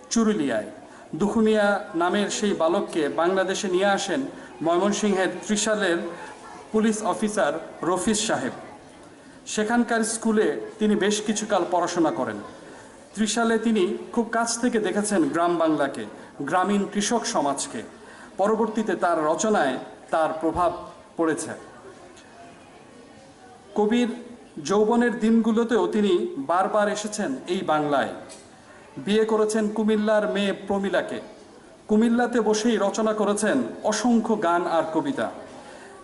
চুরুলিয়ায়। দুখুমিয়া নামের সেই বালককে বাংলাদেশে নিয়ে আসেন ময়মনসিংহের ত্রিশালের পুলিশ অফিসার রফিজ সাহেব। সেখানকার স্কুলে তিনি বেশ কিছুকাল পড়াশোনা করেন। ত্রিশালে তিনি খুব কাছ থেকে দেখেছেন গ্রাম বাংলাকে, গ্রামীণ কৃষক সমাজকে। পরবর্তীতে তার রচনায় তার প্রভাব পড়েছে। কবির যৌবনের দিনগুলোতেও তিনি বারবার এসেছেন এই বাংলায়। বিয়ে করেছেন কুমিল্লার মেয়ে প্রমিলাকে। কুমিল্লাতে বসেই রচনা করেছেন অসংখ্য গান আর কবিতা।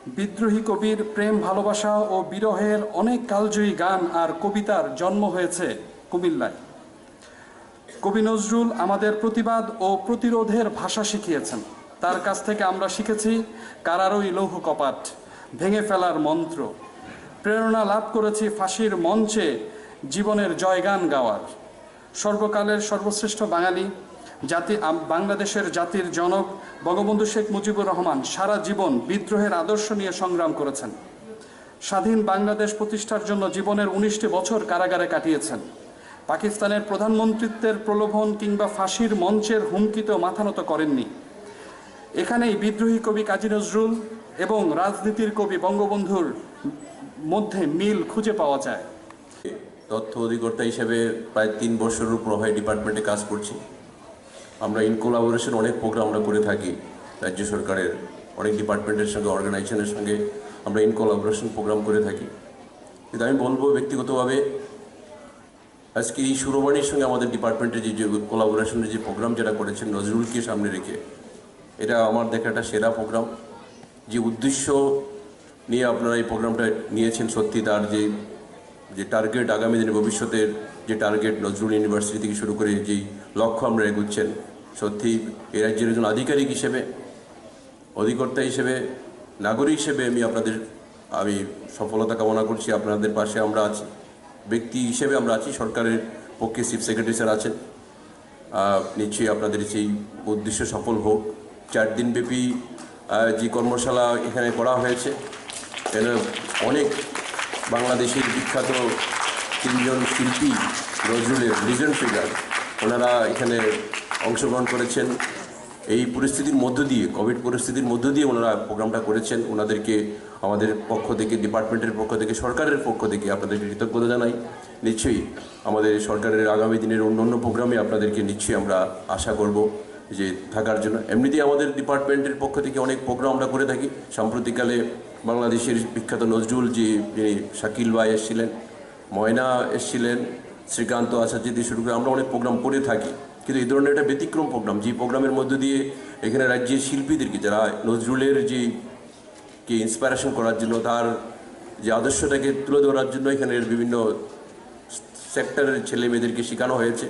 বিদ্রোহী কবির প্রেম, ভালোবাসা ও বিরহের অনেক কালজয়ী গান আর কবিতার জন্ম হয়েছে কুমিল্লায়। কবি নজরুল আমাদের প্রতিবাদ ও প্রতিরোধের ভাষা শিখিয়েছেন। তার কাছ থেকে আমরা শিখেছি কারারই লৌহ কপাট ভেঙে ফেলার মন্ত্র। প্রেরণা লাভ করেছি ফাঁসির মঞ্চে জীবনের জয়গান গাওয়ার। সর্বকালের সর্বশ্রেষ্ঠ বাঙালি জাতি, আম-, বাংলাদেশের জাতির জনক বঙ্গবন্ধু শেখ মুজিবুর রহমান সারা জীবন বিদ্রোহের আদর্শ নিয়ে সংগ্রাম করেছেন। স্বাধীন বাংলাদেশ প্রতিষ্ঠার জন্য জীবনের উনিশটি বছর কারাগারে কাটিয়েছেন। পাকিস্তানের প্রধানমন্ত্রিত্বের প্রলোভন কিংবা ফাঁসির মঞ্চের হুমকিতেও মাথা নত করেননি। এখানেই বিদ্রোহী কবি কাজী নজরুল এবং রাজনীতির কবি বঙ্গবন্ধুর মধ্যে মিল খুঁজে পাওয়া যায়। তথ্য অধিকর্তা হিসেবে প্রায় তিন বছরের উপর হয় ডিপার্টমেন্টে কাজ করছি। আমরা ইন কোলাবোরেশন অনেক প্রোগ্রাম আমরা করে থাকি, রাজ্য সরকারের অনেক ডিপার্টমেন্টের সঙ্গে, অর্গানাইজেশনের সঙ্গে আমরা ইন কোলাবোরেশন প্রোগ্রাম করে থাকি। কিন্তু আমি বলবো ব্যক্তিগতভাবে, আজকে এই সুরবাণীর সঙ্গে আমাদের ডিপার্টমেন্টের যে, যে কোলাবোরেশনের যে প্রোগ্রাম যেটা করেছেন নজরুলকে সামনে রেখে, এটা আমার দেখা একটা সেরা প্রোগ্রাম। যে উদ্দেশ্য নিয়ে আপনারা এই প্রোগ্রামটা নিয়েছেন, সত্যি তার যে, যে টার্গেট, আগামী দিনে ভবিষ্যতের যে টার্গেট, নজরুল ইউনিভার্সিটি থেকে শুরু করে যেই লক্ষ্য আমরা এগোচ্ছেন, সত্যি এই রাজ্যের একজন আধিকারিক হিসেবে, অধিকর্তা হিসেবে, নাগরিক হিসেবে আমি আপনাদের, আমি সফলতা কামনা করছি। আপনাদের পাশে আমরা আছি। ব্যক্তি হিসেবে আমরা আছি, সরকারের পক্ষে চিফ সেক্রেটারি স্যার আছেন। আহ, নিশ্চয়ই আপনাদের সেই উদ্দেশ্য সফল হোক। চার দিনব্যাপী, আহ, যে কর্মশালা এখানে করা হয়েছে, এখানে অনেক বাংলাদেশের বিখ্যাত তিনজন শিল্পী, নজরুলের লিজেন্ড ফিগার, ওনারা এখানে অংশগ্রহণ করেছেন। এই পরিস্থিতির মধ্য দিয়ে, কোভিড পরিস্থিতির মধ্য দিয়ে ওনারা প্রোগ্রামটা করেছেন। ওনাদেরকে আমাদের পক্ষ থেকে, ডিপার্টমেন্টের পক্ষ থেকে, সরকারের পক্ষ থেকে আপনাদেরকে কৃতজ্ঞতা জানাই। নিশ্চয়ই আমাদের সরকারের আগামী দিনের অন্য অন্য প্রোগ্রামে আপনাদেরকে নিশ্চয়ই আমরা আশা করব যে থাকার জন্য। এমনিতেই আমাদের ডিপার্টমেন্টের পক্ষ থেকে অনেক প্রোগ্রাম আমরা করে থাকি। সাম্প্রতিককালে বাংলাদেশের বিখ্যাত নজরুল যে, যিনি শাকিল ভাই এসেছিলেন, ময়না এসেছিলেন, শ্রীকান্ত আচার্য দিয়ে শুরু করে আমরা অনেক প্রোগ্রাম করে থাকি। কিন্তু এই ধরনের একটা ব্যতিক্রম প্রোগ্রাম, যে প্রোগ্রামের মধ্য দিয়ে এখানে রাজ্যের শিল্পীদেরকে, যারা নজরুলের যে, কে ইন্সপিরেশন করার জন্য, তার যে আদর্শটাকে তুলে ধরার জন্য এখানের বিভিন্ন সেক্টরের ছেলে মেয়েদেরকে শেখানো হয়েছে।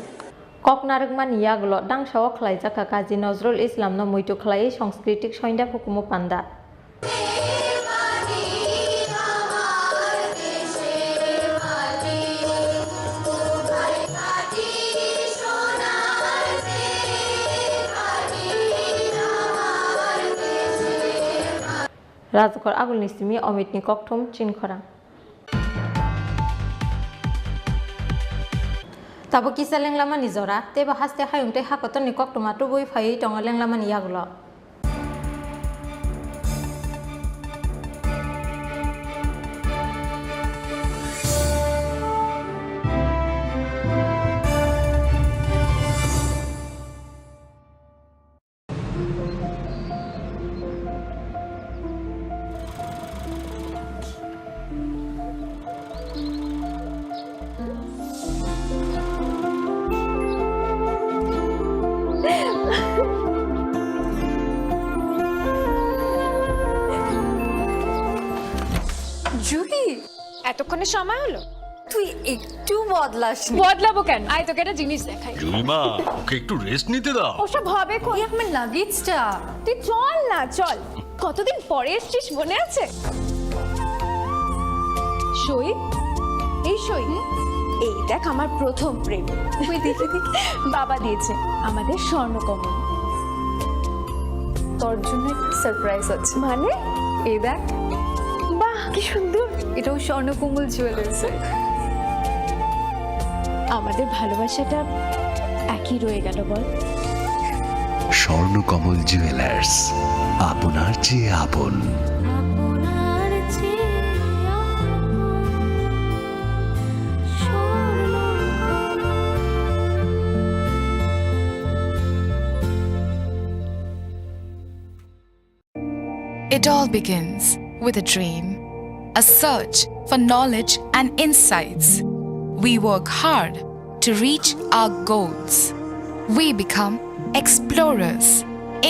Kok narwkmani yagulo dangsa o khlaijak kha Kazi Nazrul Islamno muitu khlaiwi Sanskriti Sonda hukumu panda. Rajkhor agulni simi Omitni kokthum chinkhorang. Tabuk kisa lenglamani jora, teibo haste hayung tei hakotorni koktwma tubui phaiwi tongo lenglamani yagulo. Juhi, এতক্ষণে সময় হলো? তুই একটু বদলাসনি। বদলাবো কেন? আয়, তোকে একটা জিনিস দেখাই। জুইমা, ওকে একটু রেস্ট নিতে দাও। ওসব হবে কই? এই আমার লাগেজটা। তুই চল না, চল। কতদিন পরে এসছিস, মনে আছে? সই, এই সই, এই দেখ আমার প্রথম প্রেম। ওই দেখি, দেখি। বাবা দিয়েছে আমাদের স্বর্ণকমল। তোর জন্য একটা সারপ্রাইজ আছে। মানে? এই দেখ। বাহ, কি সুন্দর। এটাও স্বর্ণকমল জুয়েলার্সের। আমাদের ভালোবাসাটা একই রয়ে গেল, বল? স্বর্ণকমল জুয়েলার্স, আপনার চেয়ে আপন। It all begins with a dream, a search for knowledge and insights. We work hard to reach our goals. We become explorers,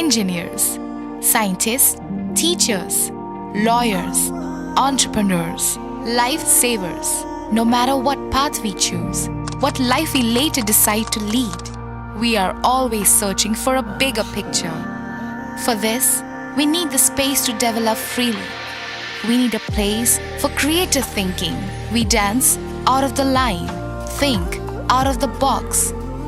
engineers, scientists, teachers, lawyers, entrepreneurs, lifesavers. No matter what path we choose, what life we later decide to lead, we are always searching for a bigger picture. For this, we need the space to develop freely. We need a place for creative thinking. We dance out of the line, think out of the box,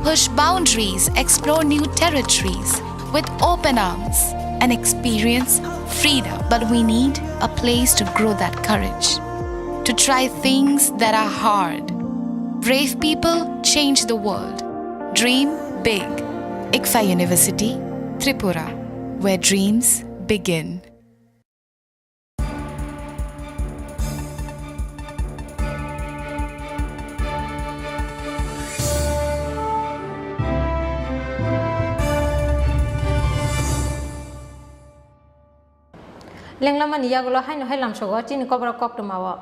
push boundaries, explore new territories with open arms, and experience freedom. But we need a place to grow that courage, to try things that are hard. Brave people change the world. Dream big. ICFAI University, Tripura, where dreams begin. Lenglamani yagulo haino hai lamsogo chini koborok koktwmao.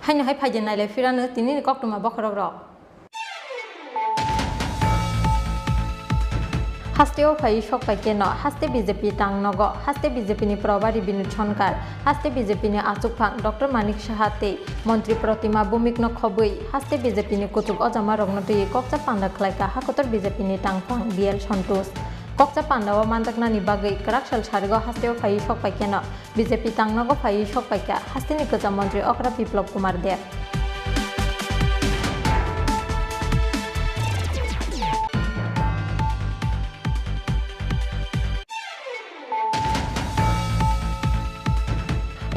Haino hai phaidi nailai phirano tinini koktwma bokhorok rok. Hasteo phai sok pai keno, haste B J P tang nogo, haste B J P ni probari Binod Sonkar, haste B J P ni achukphang Doctor Manik Saha tei Montri Protima Bhumik no khobwi, haste B J P ni kuchuk ojama rokno twiwi kokcha panda khlaikha hakotor B J P ni tangphang B L Santosh. Kokcha panda o manjaknani bagwi kwrak sal sarigo hasteo phai sok pai keno, B J P tangnogo phaiwi sok paikha hasteni kwcham montri okra Biplab Kumar Deb.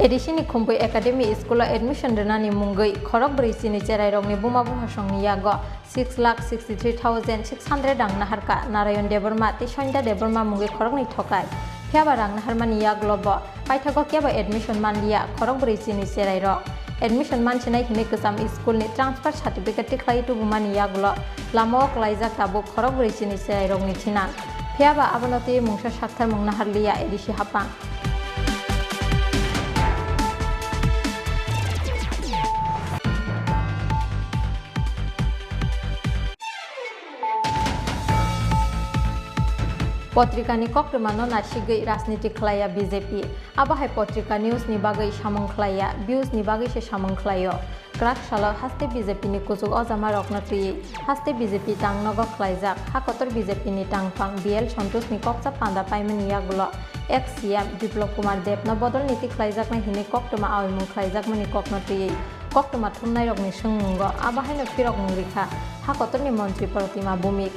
A D C ni Khumpui Academy School o admission rwnani mungwi khorok bwrwi chini cherairokni buma buphasongni yago six lakh sixty three thousand six hundred rang naharkha Narayan Debbarma tei Sonita Debbarma mungwi khoroknwi thokai. Phiyaba rang naharmani yagulo bo paithago kebo admission manliya khorok bwrwi chini cherairok. Admission mansinai hinwi kwcham school ni transfer certificate tikhlai tubumani yagulo lamao klaijak tabuk khorok bwrwi chini cherairokni thinang. Phiyaba abono twiwi mungsa sakthar mung naharliya A D C haphang. Potrikani koktwmano nasigwi rajniti khlaiya B J P. Abo hai potrika news ni bagwi samung khlaiya, views ni bagwi se samung khlaio. Kwrak salo haste B J P ni kuchuk ojama rokno twiwi haste B J P tang nogo khlaijak, ha kotor B J P ni tangphang B L Santosh ni kokcha panda paimani yagulo ex C M Biplab Kumar Deb no bodol niti khlaijaknai hinwi koktwma aoimung khlaijakmani kokno twiwi koktwma thumnairokni swngmungo abo haino phirokmung rikha ha kotorni montri Protima Bhumik.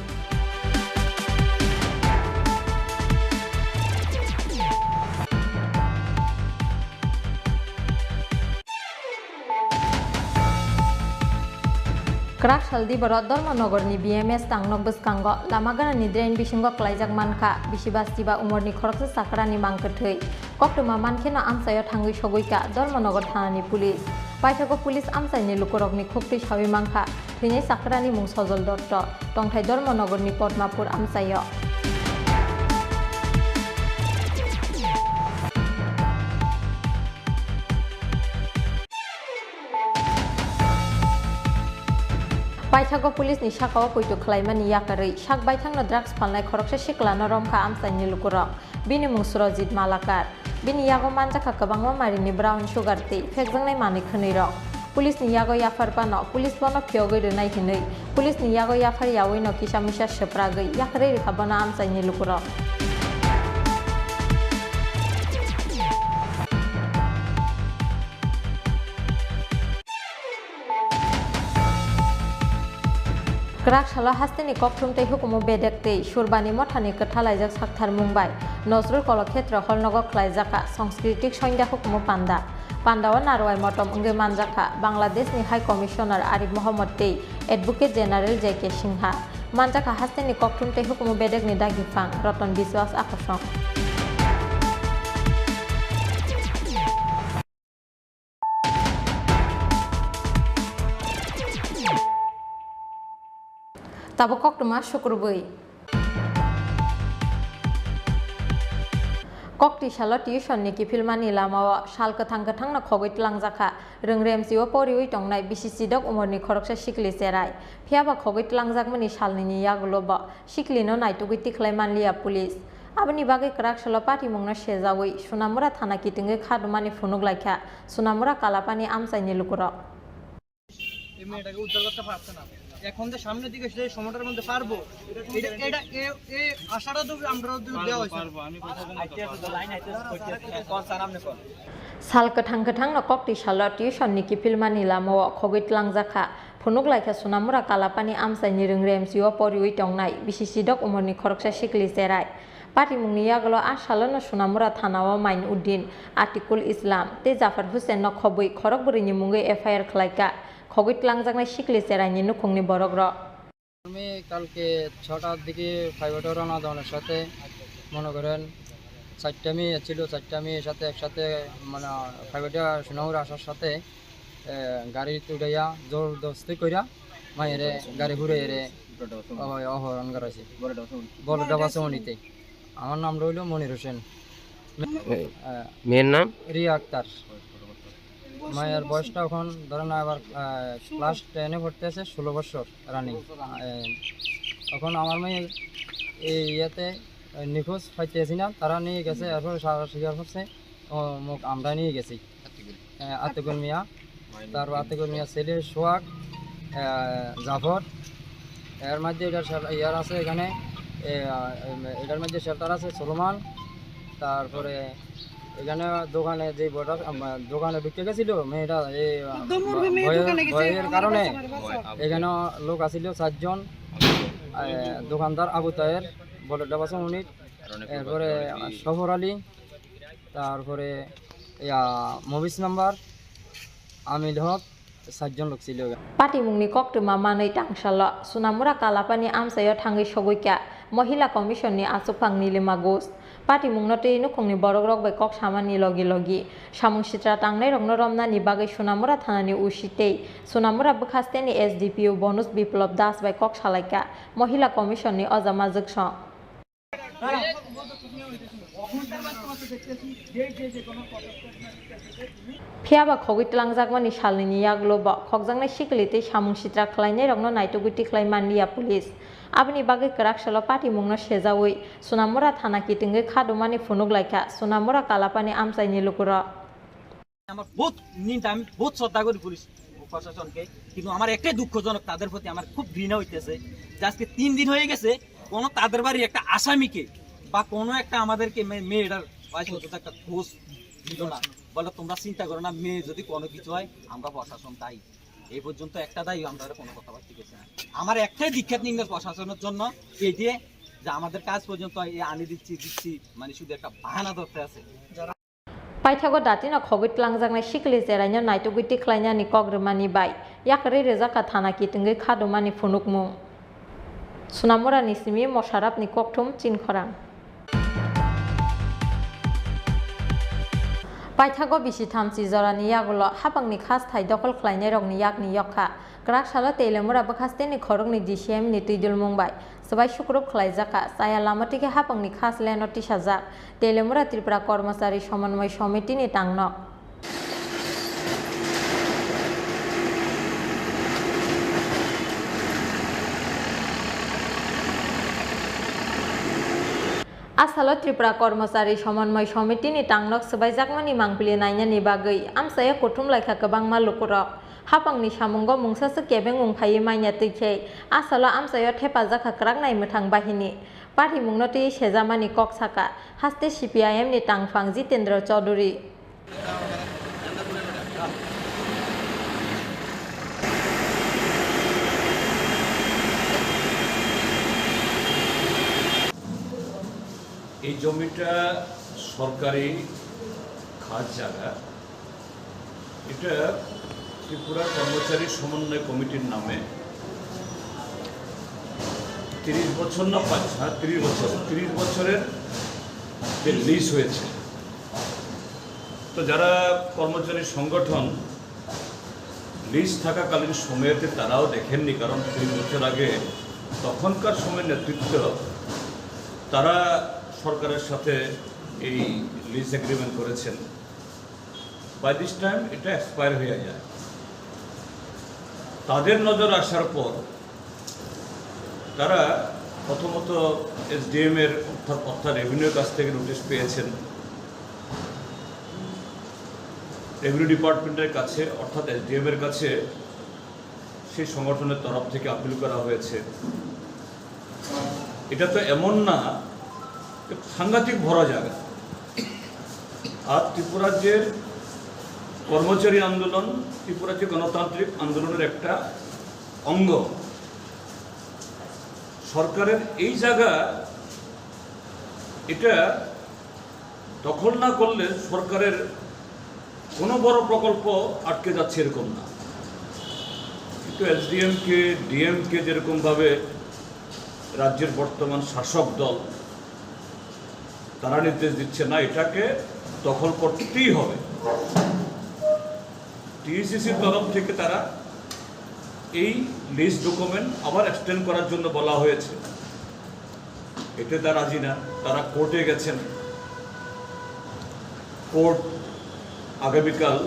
Kwrak sal diboro Dharmanagarni B M S tangnok bwskango lama ganani drain bisingo klaijak mankha bisi basti ba umorni khoroksa chakrani mang kwthwi. Koktwma mankheno amchaio thangwi sogwikha Dharmanagar thanani police. Paithago police amchaini lukurokni khuktwi sawi mankha thwinai chakrani mung Sojol Dotto, tongthai Dharmanagarni Padmapur amchaio. Paithago police ni sakao poito khlaimani yakarwi sak baithangno drugs phalnai khoroksa siklano romkha amchaini lukurok. Bini mung Surojit Malakar. Bini yago manjakha kwbangma marini brown sugar tei phekjaknai manwi khwnwi rok. Police ni yago yaphar phano police bono phiyogwi rwnai hinwi police ni yago yaphar yaui no kisa misa swpragwi yakarwi rikha bono amchaini lukurok. Kwrak salo hasteni kokthum tei hukumu bedek tei Surbani mothani kwthalaijak sakthar mung bai Nazrul Kolokhetra Hall nogo khlaijak kha Sanskriti Sandhya hukumu panda. Pandao narwai motom wngwi manjakha Bangladeshni High Commissioner Arif Mohammad tei Advocate General J K Singha. Manjakha hasteni kokthum tei hukumu bedekni dagi phang Ratan Biswas akosong. Tabuk koktwma sukrubwi. Kokti salo tuition ni kiphilmani lamao sal kwthang kwthangno khogwi tlangjakha. Rwngremsio poriwi tongnai bisi sidok umorni khoroksa sikli cherai. Phiyaba khogwi tlangjakmani salnini yagulo bo siklino naitugwi tikhlai manliya police. Aboni bagwi kwrak salo patimungno sejawi Sonamura thana kitingwi khadumani phunuk laikha Sonamura Kalapani amchaini lukurok. এই মেয়েটাকে উদ্ধার করতে পারছে না। এখন যে সামনের দিকে সেই সময়টার মধ্যে পারবো, এটা, এটা, এ, এ আশাটা তো আমরা তো দেওয়া হয়েছে। পারবো, পারবো, আমি কথা বলবো তো, পারবো। Call স্যার, আপনি call। Sal kwthang kwthangno kokti salo tuition ni kiphilmani lamao khogwi tlangjakha. Phunuk laikha Sonamura Kalapani amchaini rwngremsio poriwi tongnai bisi sidok umorni khoroksa sikli cherai. Patimungni yagulo a salono Sonamura thanao Main Uddin, Atikul Islam tei Jafar Hussain no khobwi khorok bwrwini mungwi F I R khlaikha khogwi tlangjaknai sikli cheraini nukhungni borokrok. আমি কালকে ছটার দিকে প্রাইভেটে রওনা দেওয়ানোর সাথে মনে করেন চারটা মেয়ে ছিল, চারটা মেয়ের সাথে একসাথে মানে প্রাইভেটে সোনাউর আসার সাথে এ, গাড়িত উঠাইয়া জোর দস্তি কইরা মায়েরে গাড়ি ঘুরে এরে অপহরণ করাইছে। বলডাবা চৌনিতে। আমার নাম রইল মনির হোসেন। এ, আহ, মেয়ের নাম? রিয়া আক্তার। মায়ের বয়সটা এখন ধরেন আবার, আহ, ক্লাস টেনে পড়তে আছে, ষোলো বছর রানিং। আহ, এখন আমার মেয়ে এই ইয়েতে, আহ, নিখোঁজ পাইতেছি না, তারা নিয়ে গেছে, এরপরে সারা স্বীকার করছে, ও মুখ আমরা নিয়ে গেছি। আহ, আতিকুল মিয়া, তারপর আতিকুল মিয়া ছেলে সোহাগ, আহ, জাফর, এর মধ্যে এটার শেল-, ইয়ার আছে এখানে, এ, আহ, এম, এটার মধ্যে শেল্টার আছে সুলেমান, তারপরে এখানে দোকানে যে বড়টা, আম, দোকানে ঢুকে গেছিল মেয়েটা, এই, আহ, একদম মুরগি মেয়ে ভয়ের, দোকানে গেছে, ভয়ের আমার কারণে কাছে আমার বাচ্চা। এখানে লোক আছিল চারজন, আহ, দোকানদার আবু তাহের, বলডাবা চৌনির, এরপরে সফর আলী, তারপরে ইয়া, মবিস নাম্বার, আমিল হক, চারজন লোক ছিল। Patimungni koktwma manwi tangsalo Sonamura Kalapani amchaio thangwi sogwikha Mohila Commission ni achukphang Nilima Ghosh. Patimungno twi nukhungni borokrok bai kok samani logi logi samung sitra tangnairokno romnani bagwi Sonamura thanani O C tei Sonamura bwkhasteni S D P O Bonus Biplop Das bai kok salaikha Mohila Commission ni oja majwksong. Phiyaba khogwi tlangjakmani salnini yagulo bo khokjaknai sikli tei samung sitra khlainairokno naitugwi tikhlai manliya police. Aboni bagwi kwrak salo patimungno sejawi Sonamura thana kitingwi khadumani phunuk laikha Sonamura Kalapani amchaini lukurok. আমার বহুত নিন্দা, আমি বহুত শ্রদ্ধা করি পুলিশ প্রশাসনকে, কিন্তু আমার একটাই দুঃখজনক, তাদের প্রতি আমার খুব ঘৃণা হইতেছে যে আজকে তিন দিন হয়ে গেছে, কোনো তাদের বাড়ির একটা আসামিকে বা কোনো একটা আমাদেরকে মে-, মেয়েটার বাড়ি পর্যন্ত একটা খোঁজ দিল না। বলে, "তোমরা চিন্তা করো না, মেয়ে যদি কোনো কিছু হয়, আমরা প্রশাসন দায়ী।" এই পর্যন্ত একটা দায়ী আমরা কোনো কথাবার্তা গেছে না। আমার একটাই দীক্ষাত নিন্দা প্রশাসনের জন্য, এই দিয়ে যে আমাদের কাজ পর্যন্ত এই আনি দিচ্ছি, দিচ্ছি, মানে শুধু একটা বাহানা ধরতে আছে। Paithago datino khogwi tlangjaknai sikli cheraino naitugwi tikhlainani kok rwmani bai yakarwi rwjakha thana kitingwi khadumani phunukmung. Sonamurani simi Mosarapni kokthum Chinkhorang. Paithago bisi thamchi jorani yagulo hapangni khas thai dokhol khlainairokni yakni yokha kwrak salo Teilamura bwkhasteni khoroknwi D C M ni twidulmung bai swbai sukrup khlaijakha. Chaya lama twi khe hapangni khas leno tisajak Teilamura Tripura Kormochari Somonmoi Somitini tangnok. Asalo Tripura Kormochari Somonmoi Somitini tangnok swbaijakmani mangpili nainani bagwi amchaya kuthum laikha kwbangma lukurok. Hapangni samungo mungsaswk kebeng wngphaiwi manya twi khe asalo amchaio thepajakha kwraknai mwthang bahini. Patimungno twi sejamani kok saka haste C P I M ni tangphang Jitendra Chaudhury. এই জমিটা সরকারি খাস জায়গা, এটা ত্রিপুরা কর্মচারী সমন্বয় কমিটির নামে তিরিশ বছর না পাঁচ, হ্যাঁ, তিরিশ বছর, তিরিশ বছরের যে লিজ হয়েছে, তো যারা কর্মচারী সংগঠন লিজ থাকাকালীন সময়েতে তারাও দেখেননি, কারণ তিরিশ বছর আগে তখনকার সময় নেতৃত্ব তারা সরকারের সাথে এই লিজ এগ্রিমেন্ট করেছেন। বাই দিস টাইম এটা এক্সপায়ার হয়ে যায়। তাদের নজর আসার পর তারা প্রথমত এসডিএম এর অর্থাৎ অর্থাৎ রেভিনিউর কাছ থেকে নোটিশ পেয়েছেন। রেভিনিউ ডিপার্টমেন্টের কাছে অর্থাৎ এসডিএম এর কাছে সেই সংগঠনের তরফ থেকে আপিল করা হয়েছে। এটা তো এমন না, সাংঘাতিক ভরা জায়গা। আর ত্রিপুরাজ্যের কর্মচারী আন্দোলন ত্রিপুরাজ্যে গণতান্ত্রিক আন্দোলনের একটা অঙ্গ। সরকারের এই জায়গা, এটা দখল না করলে সরকারের কোনো বড় প্রকল্প আটকে যাচ্ছে এরকম না। কিন্তু এসডিএমকে, ডিএমকে যেরকমভাবে রাজ্যের বর্তমান শাসক দল তারা নির্দেশ দিচ্ছে না, এটাকে দখল করতেই হবে। টিএসসিসির তরফ থেকে তারা এই লিজ ডকুমেন্ট আবার এক্সটেন্ড করার জন্য বলা হয়েছে। এতে তারা রাজি না, তারা কোর্টে গেছেন। কোর্ট আগামীকাল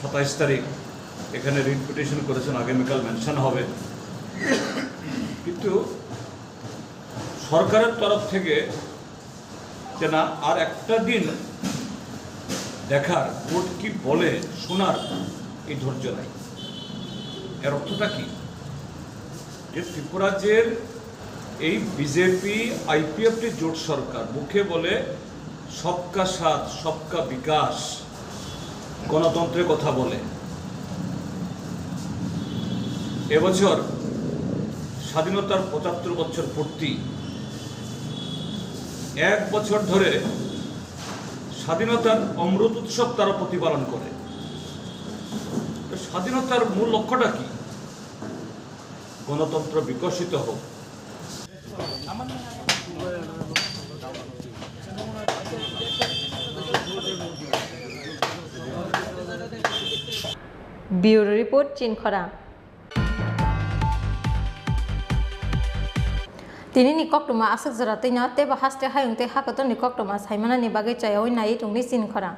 সাতাইশ তারিখ এখানে রিট পিটিশন করেছেন, আগামীকাল মেনশন হবে। কিন্তু সরকারের তরফ থেকে যে না, আর একটা দিন দেখার, কোর্ট কি বলে শোনার এই ধৈর্য নাই। এর অর্থটা কি? যে ত্রিপুরাজ্যের এই বিজেপি আইপিএফটি জোট সরকার মুখে বলে সবকা সাথ, সবকা বিকাশ, গণতন্ত্রের কথা বলে। এবছর স্বাধীনতার পঁচাত্তর বছর পূর্তি, এক বছর ধরে স্বাধীনতার অমৃত উৎসব তারা প্রতিপালন করে। তো স্বাধীনতার মূল লক্ষ্যটা কি? গণতন্ত্র বিকশিত হোক। Bureau Report, Chinkhora. Tini ni koktwma aswk jora twino teibo haste hayung tei hakotor ni koktwma saimanani bagwi chayawi nai tongni Chinkhora.